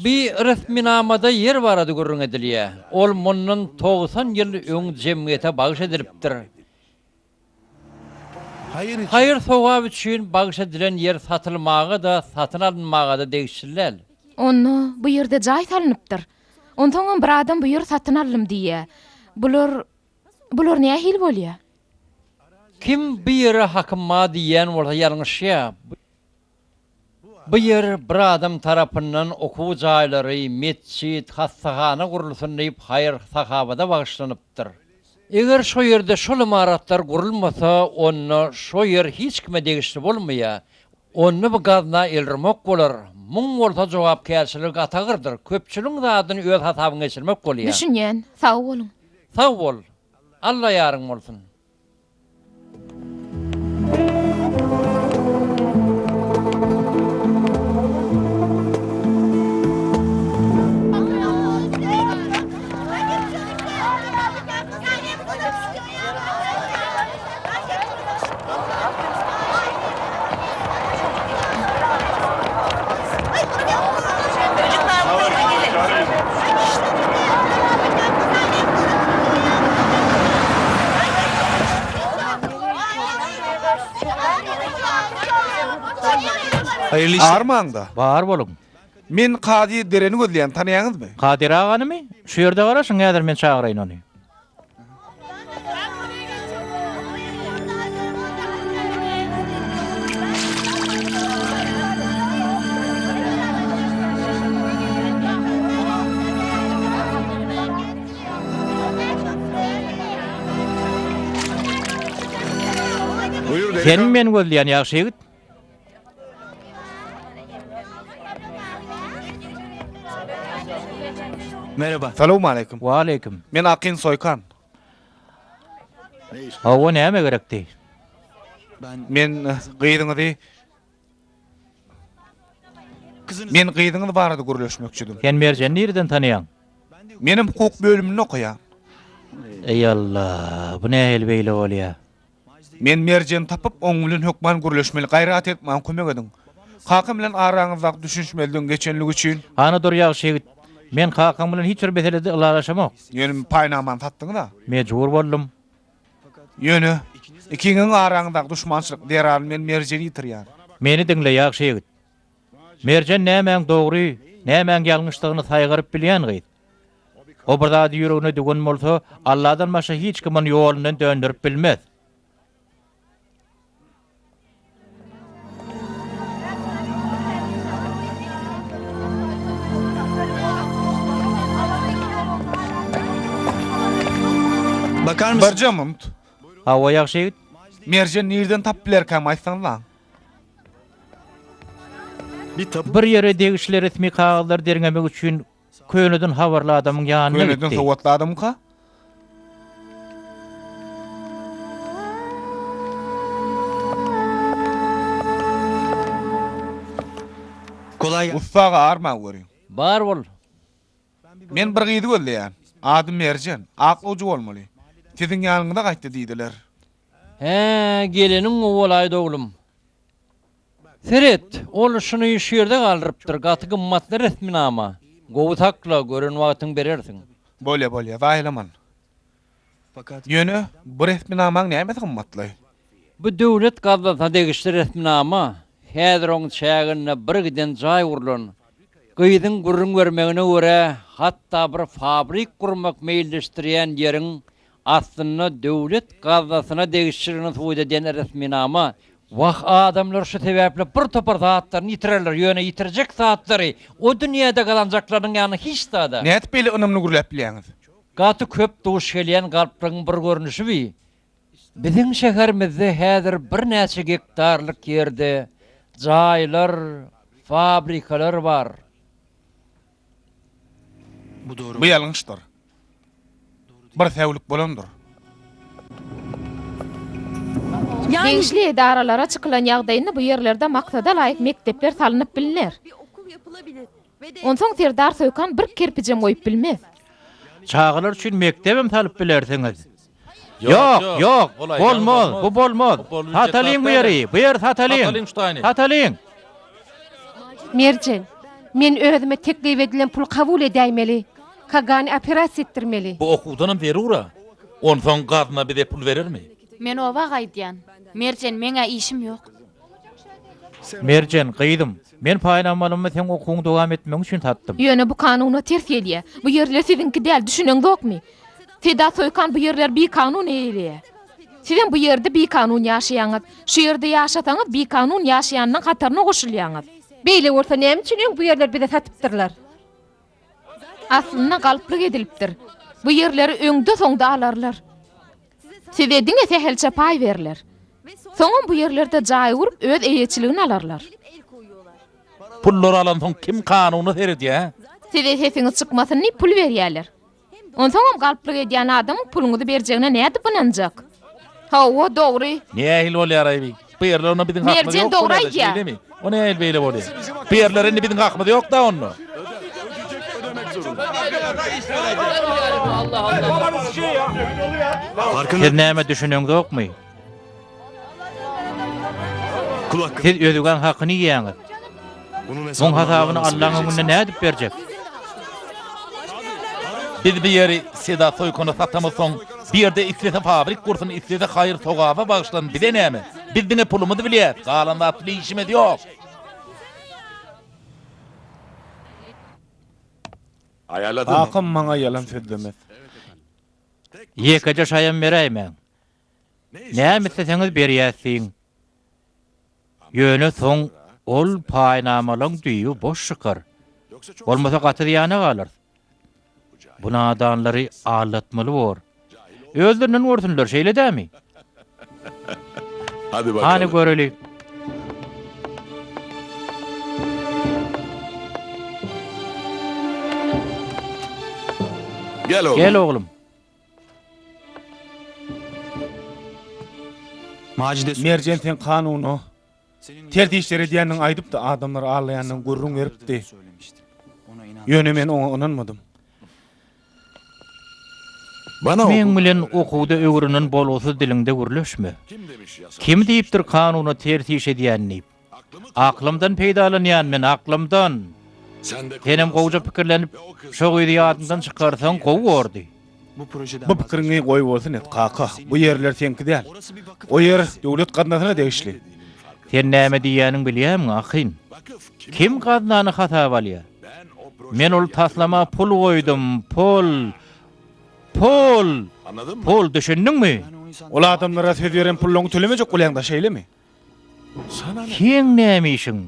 Bi resminamada ýer barada gürrüň edilýär. Ol mundan 90 ýyl öň jemgyýete bagyş edilipdir. Haýyr-sogap üçin bagyş edilen ýer satylmaga-da, satyn alynmaga-da degişli däl. Onda bu ýerde jaý salnypdyr. Onsoňam bir adam bu ýeri satyn aldym diýýär. Bular, bular nähili bolýar? Kim bu ýere hakym bar diýýän bolsa ýalňyşýar. Bu ýer bir adam tarapyndan okuw jaýlary, metjit, hassahana gurulsyn diýip haýyr-sahawada bagyşlanypdyr. Eger şo ýerde şol ymaratlar gurulmasa, onda şo ýer hiç kime degişli bolmaýar. Onda bu gazna elrmok bolar. Muň bolsa jogapkärçiligi gaty agyrdyr. Köpçüligiň zadyny öz hasabyňa geçirmek bolýar. Düşünýän. Sag boluň. Sag bol. Alla ýaryň bolsun. Haýyrly işler. Armaň-da. Bar boluň. Men kazy Dereni gözleýän, tanaýaňyzmy? Kadyr aganymy? Şu ýerde garaşyň, häzir men çagyraýyn ony. Senmi meni gözleýän ýagşy ýigit? Merhaba. Salowmaleýkim. Waleýkim. Men Akyn Soýkan. Hawa, näme gerekdi? Men eh, gyzyňyzy Men gyzyňyz barada gürleşmekçidim. Sen Merjeni nireden tanaýaň? Menem hukuk bölüminde okaýan. Eý Allah, bu nähili beýle bolýa? Men Merjeni tapyp, oň bilen hökman gürleşmeli. Gaýrat edip, maňa kömek ediň. Kakam bilen araňyzdaky düşünişmezligiň geçenligi üçin. Hany dur, ýagşy ýigit. Men kakaň bilen hiç bir meselede ylalaşamok. Ýöne paýnamany satdyňyz-a? Mejbur boldum. Ýöne, ikiňiziň araňyzdaky duşmançylyk zerarly men Merjeni ýitirýän. Meni diňle, ýagşy ýigit. Merjen nämäň dogry, nämäň ýalňyşdygyny saýgaryp bilýän gyz. O bir zady ýüregine düwen bolsa, Alladan başga hiç kim ony ýolundan dönderip bilmez. Bakar mısın? Birje munt. Hawa, ýagşy ýigit. Merjen nirden tapyp bilerkäm aýtsaňyzlaň. Bir ýere degişli resmi kagyzlary derňemek üçin köneden habarly adamyň ýanyna Köneden gitdi. sowatly adamyka? Kolay Ussa aga arman görüň. Bar bol. Men bir gyzy gözleýän. Ady Merjen. Aklawjy bolmaly. Siziň ýanyňyza gaýtdy diýdiler. Hä, geleniň gowy bolaýdy oglum. Seret, ol şuny şu ýerde galdyrypdyr, gaty gymmatly resminama. Gowy sakla, gören wagtyň berersiň. Bolýa, bolýa, zaýalaman. Ýöne bu resminamaň nämesi gymmatly? Bu döwlet gaznasyna degişli resminama. Häzir oň çäginde bir giden jaý gurlan. Gyzyň gürrüň bermegine görä, hatda bir fabrik gurmak meýilleşdirýän ýeriň Aslynda döwlet gaznasyna degişliligini subut edýän resminama. Wah, adamlar şu sebäpli bir topar zatlaryny ýitirerler, ýöne ýitirjek zatlary o dünýäde gazanjaklarynyň ýanynda hiç zada. Nädip beýle ynamly gürläp bilýäňiz? Gaty köp duş gelýän galplygyň bir görnüşi bi. Biziň şäherimizde häzir birnäçe gektarlyk ýerde jaýlar, fabrikalar bar. Bu ýalňyşdyr. Bir säwlik bolandyr. Degişli edaralara çykylan ýagdaýynda bu ýerlerde maksada laýyk mekdepler salnyp bilner. Onsoň Serdar Soýkan bir kerpijem goýup bilmez. Çagalar üçin mekdebem salyp bilersiňiz. Ýok, ýok, bolmaz, bu bolmaz. Satalyň bu ýeri, bu ýeri satalyň. Satalyň. Merjen, men özüme teklip edilen puly kabul edäýmeli. Kagany operasiýa etdirmeli. Bu okuwdanam zerur-a. Onsoň gazna bize pul berermi? Men oba gaýdýan. Merjen, meň-ä işim ýok. Merjen, gyzym, men paýnamalymy seň okuwyňy dowam etmegiň üçin satdym. Ýöne bu kanuna ters gelýär. Bu ýerler siziňki däl, düşüneňzokmy? Sedat Soýkan bu ýerleri bikanun eýeleýär. Sizem bu ýerde bikanun ýaşaýaňyz. Şu ýerde ýaşasaňyz bikanun ýaşaýanlaň hataryna goşulýaňyz. Beýle bolsa näme üçin öň bu ýerleri bize satypdyrlar? Aslynda galplyk edilipdir. Bu ýerleri öňde-soňda alarlar. Size diňe sähelçe paý berler. Soňam bu ýerlerde jaý gurup öz eýeçiligini alarlar. Pullary alansoň kim kanuna seredýär? Size sesiňiz çykmasyn diýip pul berýärler. Onsoňam galplyk edýän adamyň puluňyzy berjegine nädip ynanjak? Hawa, dogry. Nähili bolýar-aý bi? Bu ýerler onda biziň hakymyz Merjen ýok dogry bolýar-da, aýdýar. şeýlemi? O nähili beýle bolýar? Bu ýerlere indi biziň hakymyz ýok-da onda. Siz näme düşüneňzokmy? Siz özgäň hakyny iýýäňiz. Muň hasabyny Allaň öňünde nädip berjek? Biz bu ýeri Seda Soýkana satamyzsoň, bu ýerde islese fabrik gursun, islese haýyr-sogaba bagyşlasyn, bize näme? Biz diňe pulumyzy bilýäs, galan zat bilen işimiz ýok. Kakam maňa ýalan sözlemez. Ýekeje şaýam beräýmäň. Näme isleseňiz berýäs diýiň. Ýöne soň ol paýnamalaň düýbi boş çykar. Bolmasa gaty zyýana galarys. Bu nadanlary aldatmaly bor. Özlerinden görsünler, şeýle dämi? Hany göreli. Gel oglum. Merjen sen kanuna ters işler edýändigiňi aýdypdy, adamlary aldaýandygyňy gürrüň beripdi. Ýöne men oňa ynanmadym. Meň bilen okuwda öwrenen bolgusyz diliňde gürleşme. Kim diýipdir kanuna ters iş edýän diýip? Aklymdan peýdalanýan men, aklymdan. Senem gowja pikirlenip, şo gyzy ýadyňdan çykarsaň gowy bordy. Bu pikiriňi goýbolsun et, kaka. Bu ýerler seňki däl. O ýer döwlet gaznasyna degişli. Sen näme diýýäniňi bilýämiň, Akyn? Kim gaznany hasaba alýar? Men ol taslama pul goýdum, pul! Pul! Pul, düşündiňmi? Ol adamlara söz beren pullaryňy tölemejek bolýaň-da, şeýlemi? Seň näme işiň?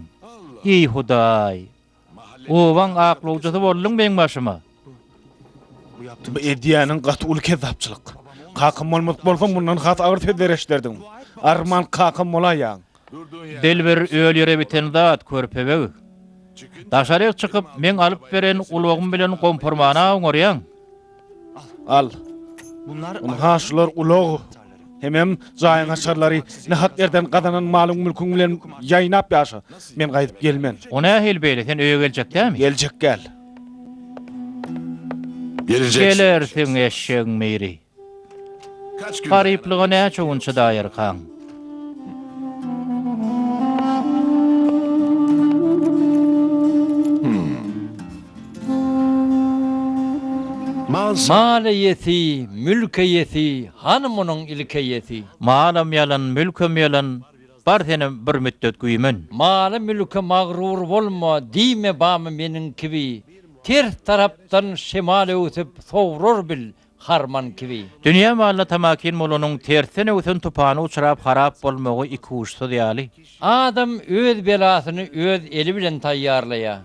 Eý, Hudaý! Obaň aklawjysy bolduň meň başyma. Bu edýäniň gaty uly kezzapçylyk. Kakam bolmadyk bolsaň mundan has agyr sözler eşiderdiň. Arman kakam bolaýýaň. Dil bir öl ýere biten zat, körpebeg. Daşaryk çykyp, meň alyp beren ulagym bilen gompurmana oňarýaň. Al. Ynha şular ulag hemem jaýyň açarlary. Nähak ýerden gazanan malyň-mülküň bilen ýaýnap ýaşa. Men gaýdyp gelmen. O nähili beýle, sen öýe geljek dämi? Geljek gel. Gelersiň eşegiň biri. Garyplyga näçe gün çydaýarkaň? Mal eýesi, mülk eýesi, hany munuň ilk eýesi? Malam ýalan, mülkem ýalan, bar senem bir mütdet güýmen. Mala-mülke magrur bolma, diýme bamy meniň kibi, ters tarapdan şemal öwsüp sowrar bil, harman kibi. Dünýä malyna tamakin bolanyň tersden öwsen tupana uçrap harap bolmagy ikuçsuz ýaly. Adam öz belasyny öz eli bilen taýýarlaýar.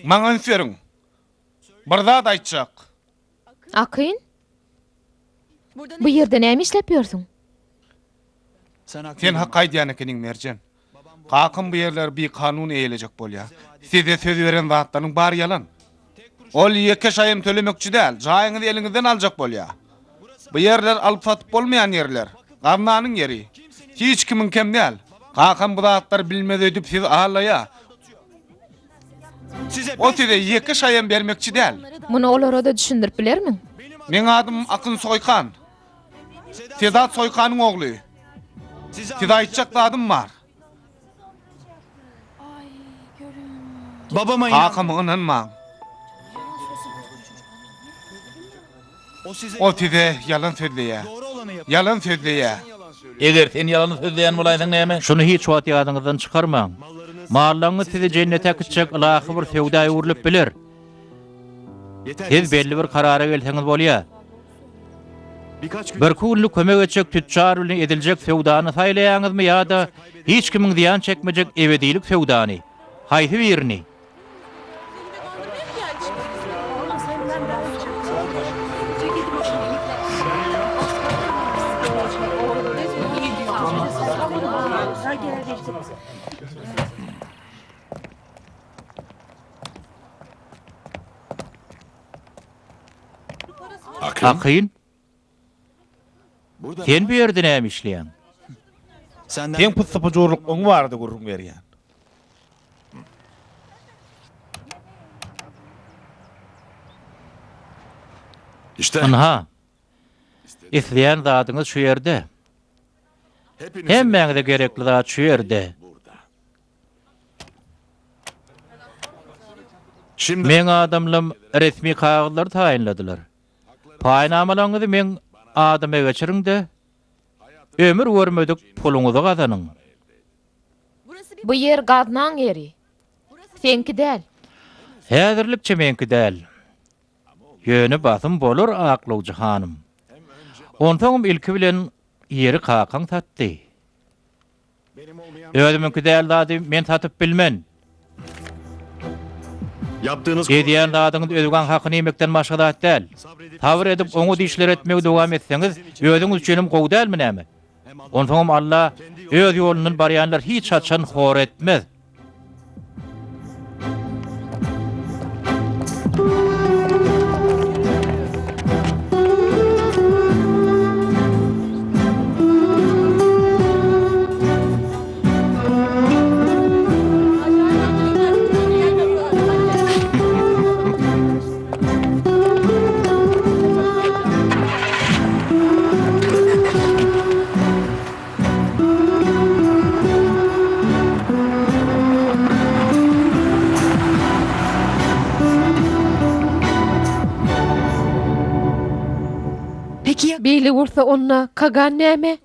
Maňa üns beriň. Bir zat aýtjak. Akyn? Bu ýerde näme işläp ýörsüň? Sen hak aýdýan ekeniň, Merjen. Kakam bu ýerleri bikanun eýelejek bolýar. Size söz beren zatlarynyň bary ýalan. Ol ýeke şaýam tölemekçi däl, jaýyňyzy eliňizden aljak bolýar. Bu ýerler alyp-satyp bolmaýan ýerler. Gaznanyň ýeri. Hiç kimiňkem däl. Kakam bu zatlary bilmez öýdüp sizi aldaýar. Ol size ýeke şaýam bermekçi däl. Muny olara-da düşündirip bilermiň? Meň adym Akyn Soýkan. Sedat Soýkanyň ogly. Size aýtjak zadym bar. Kakama ynanmaň. Ol size ýalan sözleýär. Ýalan sözleýär. Eger sen ýalan sözleýän bolaýsaň näme? Şuny hiç wagt ýadyňyzdan çykarmaň. Mallaryňyz sizi jennete äkitjek ylahy bir söwda öwrülip biler. Siz belli bir karara gelseňiz bolýar. Birki günlük kömek etjek tüçjar bilen ediljek söwdany saýlaýaňyzmy ýa-da hiç kimiň zyýan çekmejek ebedilik söwdany? Haýsy birini? Akyn? Sen bu ýerde näme işleýäň? Seň pyssy-pyjurlyklygyň barada gürrüň berýän. Ynha, isleýän zadyňyz şu ýerde. Hemmäňize gerekli zat şu ýerde. Meň adamlam resmi kagyzlary taýynladylar. Paýnamalaryňyzy meň. Adyma geçiriň-de, ömür görmedik puluňyzy gazanyň. Bu ýer gaznaň ýeri. Seňki däl. Häzirlikçe meňki däl. Ýöne basym bolar, aklawjy hanym. Onsoňam ilki bilen ýeri kakaň satdy. Özümiňki däl zady men satyp bilmen. Edýän zadyňyz özgäň hakyny iýmekden başga zat däl. Sabyr edip oňat işler etmegi dowam etseňiz, özüňiz üçinem gowy dälmi näme? Onsoňam Alla öz ýolundan barýanlary hiç haçan hor etmez. Beýle bolsa onda Kagan näme?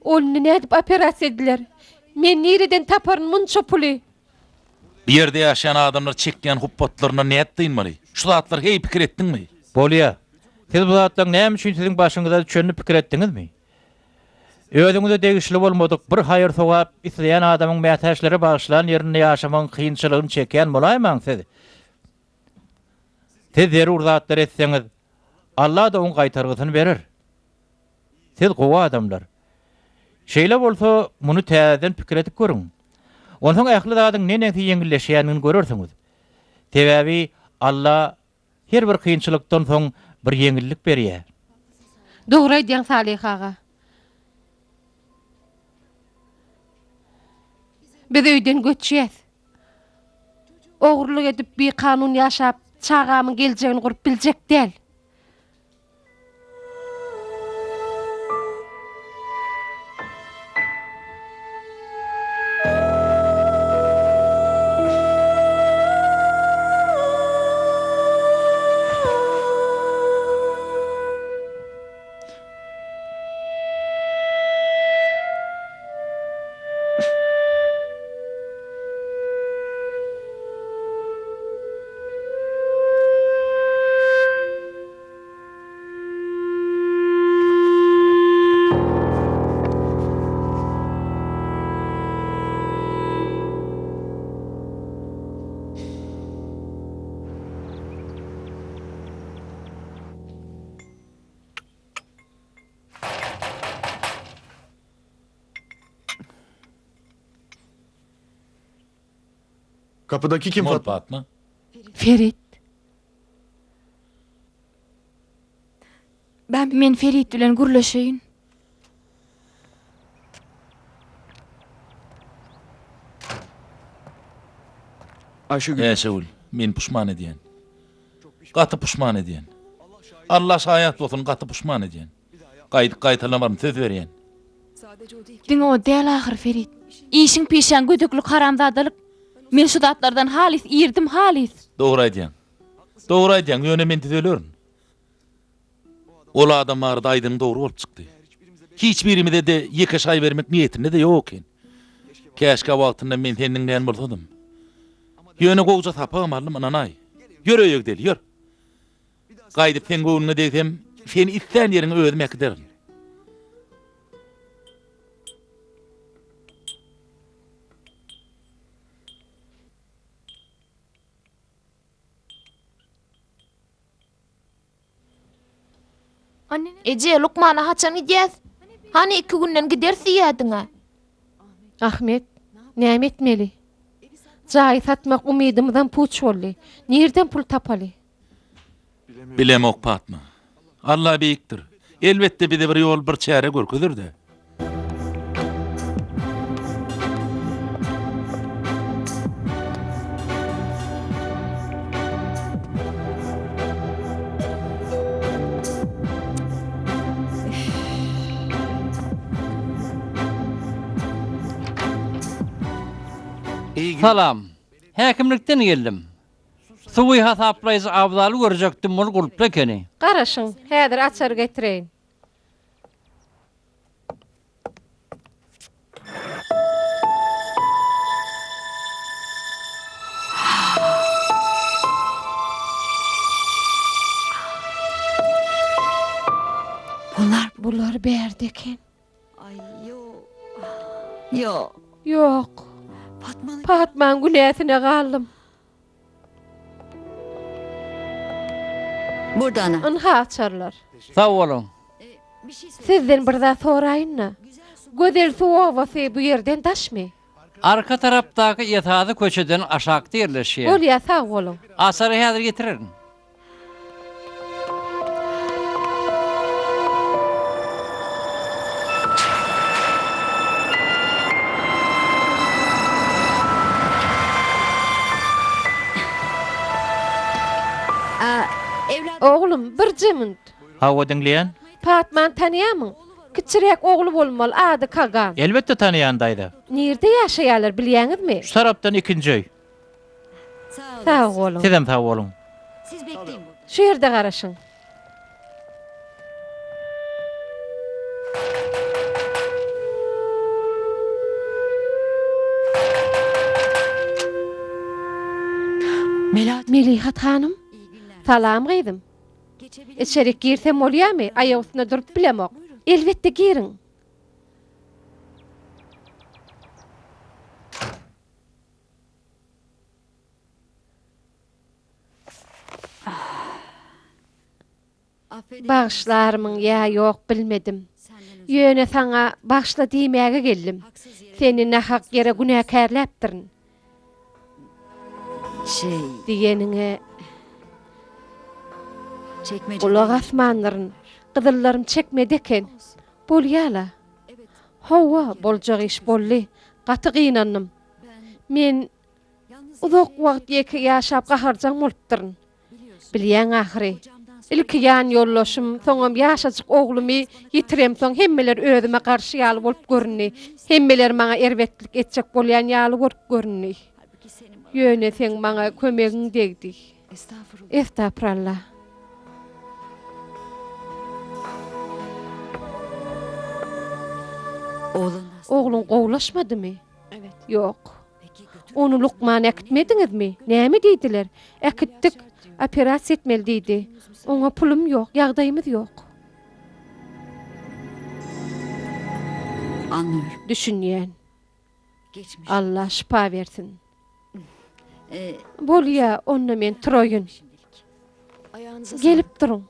Ol indi nädip operasiýa ediler? Men nireden taparyn munça puly? Bu ýerde ýaşaýan adamlar çekýän hupbatlaryndan nädip dynmaly? Şu zatlary heý pikir etdiňmi? Bolýa. Siz bu zatlaryň näme üçin siziň başyňyza düşenini pikir etdiňizmi? Özüňize degişli bolmadyk bir haýyr-sogap isleýän adamyň mätäçlere bagyşlan ýerinde ýaşamagyň kynçylygyny çekýän bolaýmaň siz? Siz zerur zatlary etseňiz, Alla-da oň gaýtargysyny berer. Siz gowy adamlar. Şeýle bolsa, muny täzeden pikir edip görüň. Onsoň ähli zadyň neneňsi ýeňilleşýändigini görersiňiz. Sebäbi Alla Her bir kynçylykdan soň bir ýeňillik berýär. Dogry aýdýaň Salyh aga. Biz öýden göçýäs. Ogurlyk edip bikanun ýaşap çagamyň geljegini gurup biljek däl. Kapıdaki kim Kim ol Fatma? Ferit. Men Ferit bilen gürleşeýin. Ayşegül. Äşegül, meni puşman edýän. Gaty puşman edýän. Alla şaýat bolsun, gaty puşman edýän. Gaýdyp gaýtalamaryn, söz berýän. Diňe o däl ahyry Ferit. Işiň pişäň gödeklik haramzadalyk. Men şu zatlardan halys irdim halys. Dogry aýdýaň. Dogry aýdýaň, ýöne men düzelerin. Ol adam barada aýdanyň dogry bolup çykdy. Hiç birimize-de ýeke şaý bermek niýetinde-de ýok eken. Käşgä wagtynda men seni diňlän bolsadym. Ýöne gowja sapagam aldym, ynanaý. Ýör öýe gideli, ýör. Gaýdyp seň göwnüňe degsem, seni islän ýeriňe özüm äkiderin. Eje, lukmana haçan gidýäs? Hany iki günden gideris diýýädiň-ä. Ahmet, näme etmeli? Jaýy satmak umydymyzam puç boldy. Nirden pul tapaly? Bilemok, Patma. Alla beýikdir. Elbetde bize bir ýol, bir çäre görkezer-dä. Salam. Häkimlikden geldim. Suwy hasaplaýjy Abzaly görjekdim, ol gulply ekeni. Garaşyň, häzir açary getireýin. Bular bärde eken. Ýok. Patmaň günäsine galdym. Ynha açarlar. Sag boluň. Sizden bir zat soraýyn-da. Gözel suw obasy bu ýerden daşmy? Arka tarapdaky esasy köçeden aşakda ýerleşýär. Bolýar, sag boluň. Açary häzir getirerin. Oglum, birje minut. Hawa, diňleýän. Patmany tanaýarmyň? Kiçiräk ogly bolmaly, ady Kagan. Elbetde tanaýan, daýza. Nirde ýaşaýarlar bilýäňizmi? Şu tarapdan ikinji öý. Sag boluň. Sizem sag boluň. Şu ýerde garaşyň. Melihat hanym. Salam gyzym. Içerik girsem bolýamy? Aýak üstünde durup bilemok. Elbetde giriň. Bagyşlarmyň ýa ýok bilmedim. Ýöne saňa bagyşla diýmäge geldim. Seni nahak ýere günäkärläpdirin. Diýeniňe gulak asmandyryn. Gyzyllarym çekmedi eken. Bolýa-la. Hawa, boljak iş boldy. Gaty gynandym. Men uzak wagt ýeke ýaşap gaharjaň bolupdyryn. Bilýäň ahyry. Ilki ýan ýoldaşym, soňam ýaşajyk oglumy ýitiremsoň hemmeler özüme garşy ýaly bolup göründi. Hemmeler maňa erbetlik etjek bolýan ýaly bolup göründi. Ýöne seň maňa kömegiň degdi. Estagfuralla. Ogluň gowulaşmadymy? Ýok. Ony lukmana äkitmediňizmi? Näme diýdiler? Äkitdik. Operasiýa etmeli diýdi. Oňa pulum ýok, ýagdaýymyz ýok. Düşünýän. Alla şypa bersin. Bolýa, onda men turaýyn. Gelip duruň.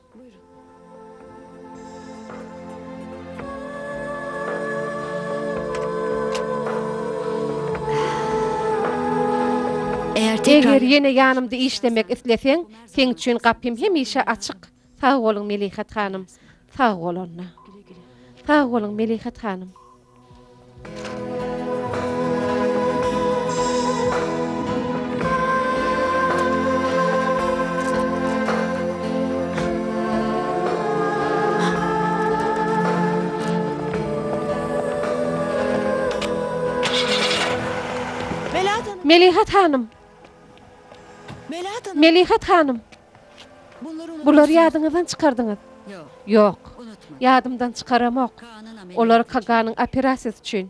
Eger ýene ýanymda işlemek isleseň, seň üçin gapym hemişe açyk. Sag boluň, Melihat hanym. Sag bol onda. Sag boluň, Melihat hanym. Melihat hanym! Melihat hanym! Bulary ýadyňyzdan çykardyňyz. Ýok. Ýadymdan çykaramok. Olar Kaganyň operasiýasy üçin.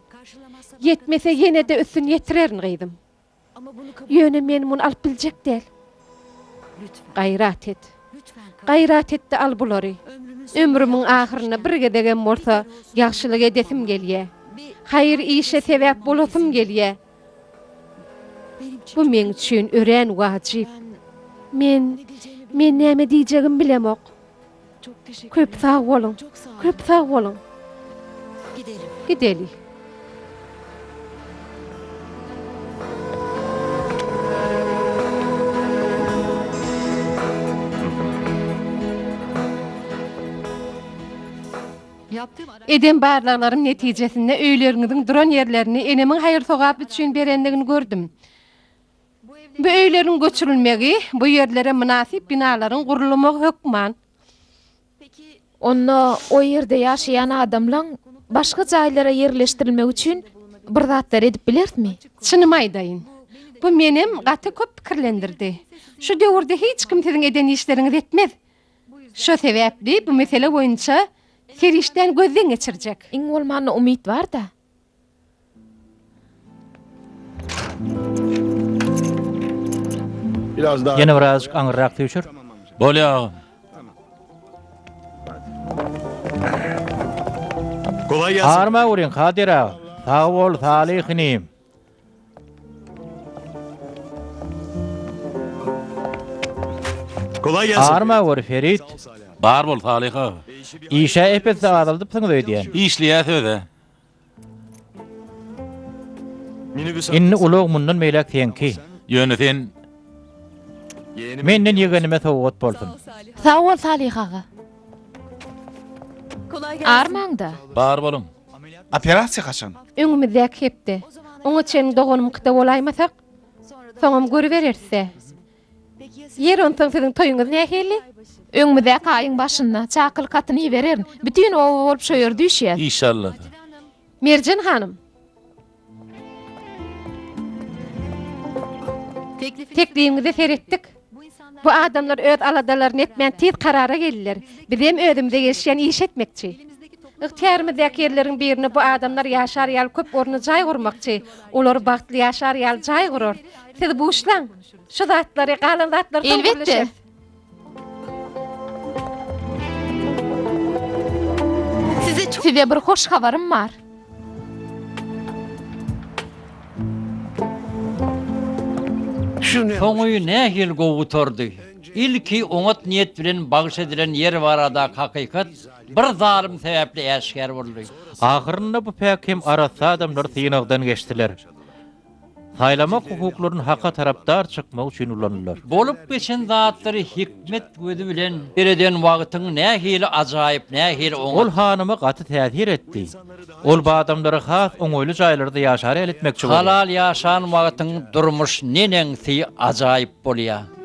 Ýetmese ýene-de üstüni ýetirerin gyzym. Ýöne men muny alyp biljek däl. Gaýrat et. Gaýrat et-de al bulary. Ömrümiň ahyrynda bir gezegem bolsa ýagşylyk edesim gelýä. Haýyr işe sebäp bolasym gelýä. Bu meň üçin örän wajyp. Men, men näme diýjegimi bilemok. Köp sag boluň, köp sag boluň. Gideli. Eden barlaglarym netijesinde öýleriňiziň duran ýerlerini enemiň haýyr-sogap üçin berendigini gördüm. Bu öýleriň göçürilmegi, bu ýerlere mynasyp binalaryň gurulmagy hökman. Onda o ýerde ýaşaýan adamlaň başga jaýlara ýerleşdirilmegi üçin bir zatlar edip bilerismi? Çynymy aýdaýyn, bu menem gaty köp pikirlendirdi. Şu döwürde hiç kim siziň eden işleriňizi etmez. Şo sebäpli bu mesele boýunça serişdäni gözden geçirjek. Iň bolmanda umyt bar-da. Ýene birazajyk aňyrrak süýşür. Bolýa agam. Kolay gelsin. Arma görüň, Kadyr aga. Sag bol, Salyh inim. Kolay gelsin. Arma gör, Ferit. Bar bol, Salyh aga. Işä ep-esli azaldypsyňyz öýdýän. Işleýäs öz-ä. Minibüs Indi ulag mundan beýläk seňki. Ýöne sen Menden ýegenime sowgat bolsun. Sag bol, Salyh aga. Armaň-da. Bar boluň. Operasiýa haçan? Öňümizdäki hepde. Oňa çenli doganymkyda bolaýmasak, soňam görübereris-dä. Ýeri onsoň siziň toýuňyz nähili? Öňümizdäki aýyň başynda çakylyk hatyny ibererin. Bütin oba bolup şo ýere düşýäs. Işalla. Merjen hanym. Teklibiňize seretdik. Bu adamlar öz aladalaryny etmän tiz karara geldiler. Bizem özümize gelişýän iş etmekçi. Ygtyýarymyzdaky ýerleriň birinde bu adamlar ýaşar ýaly köp orunly jaý gurmakçy. Olar bagtly ýaşar ýaly jaý gurarys. Siz buşlaň. Şu zatlary, galan zatlary soň Elbetde. gürleşeris. Size bir hoş habarym bar. Soňy nähili gowy gutardy. Ilki oňat niýet bilen bagyş edilen ýer baradaky hakykat bir zalym sebäpli äşgär boldy. Ahyrynda bu päk hem arassa adamlar synagdan geçdiler. Saýlamak hukuklaryny haka tarapdar çykmak üçin ulandylar. Bolup geçen zatlary hikmet gözi bilen sereden wagtyň nähili ajaýyp, nähili oňat. Ol hanyma gaty täsir etdi. Ol bu adamlary has oňaýly jaýlarda ýaşar ýaly etmekçi bolýar. Halal ýaşan wagtyň durmuş neneňsi ajaýyp bolýar.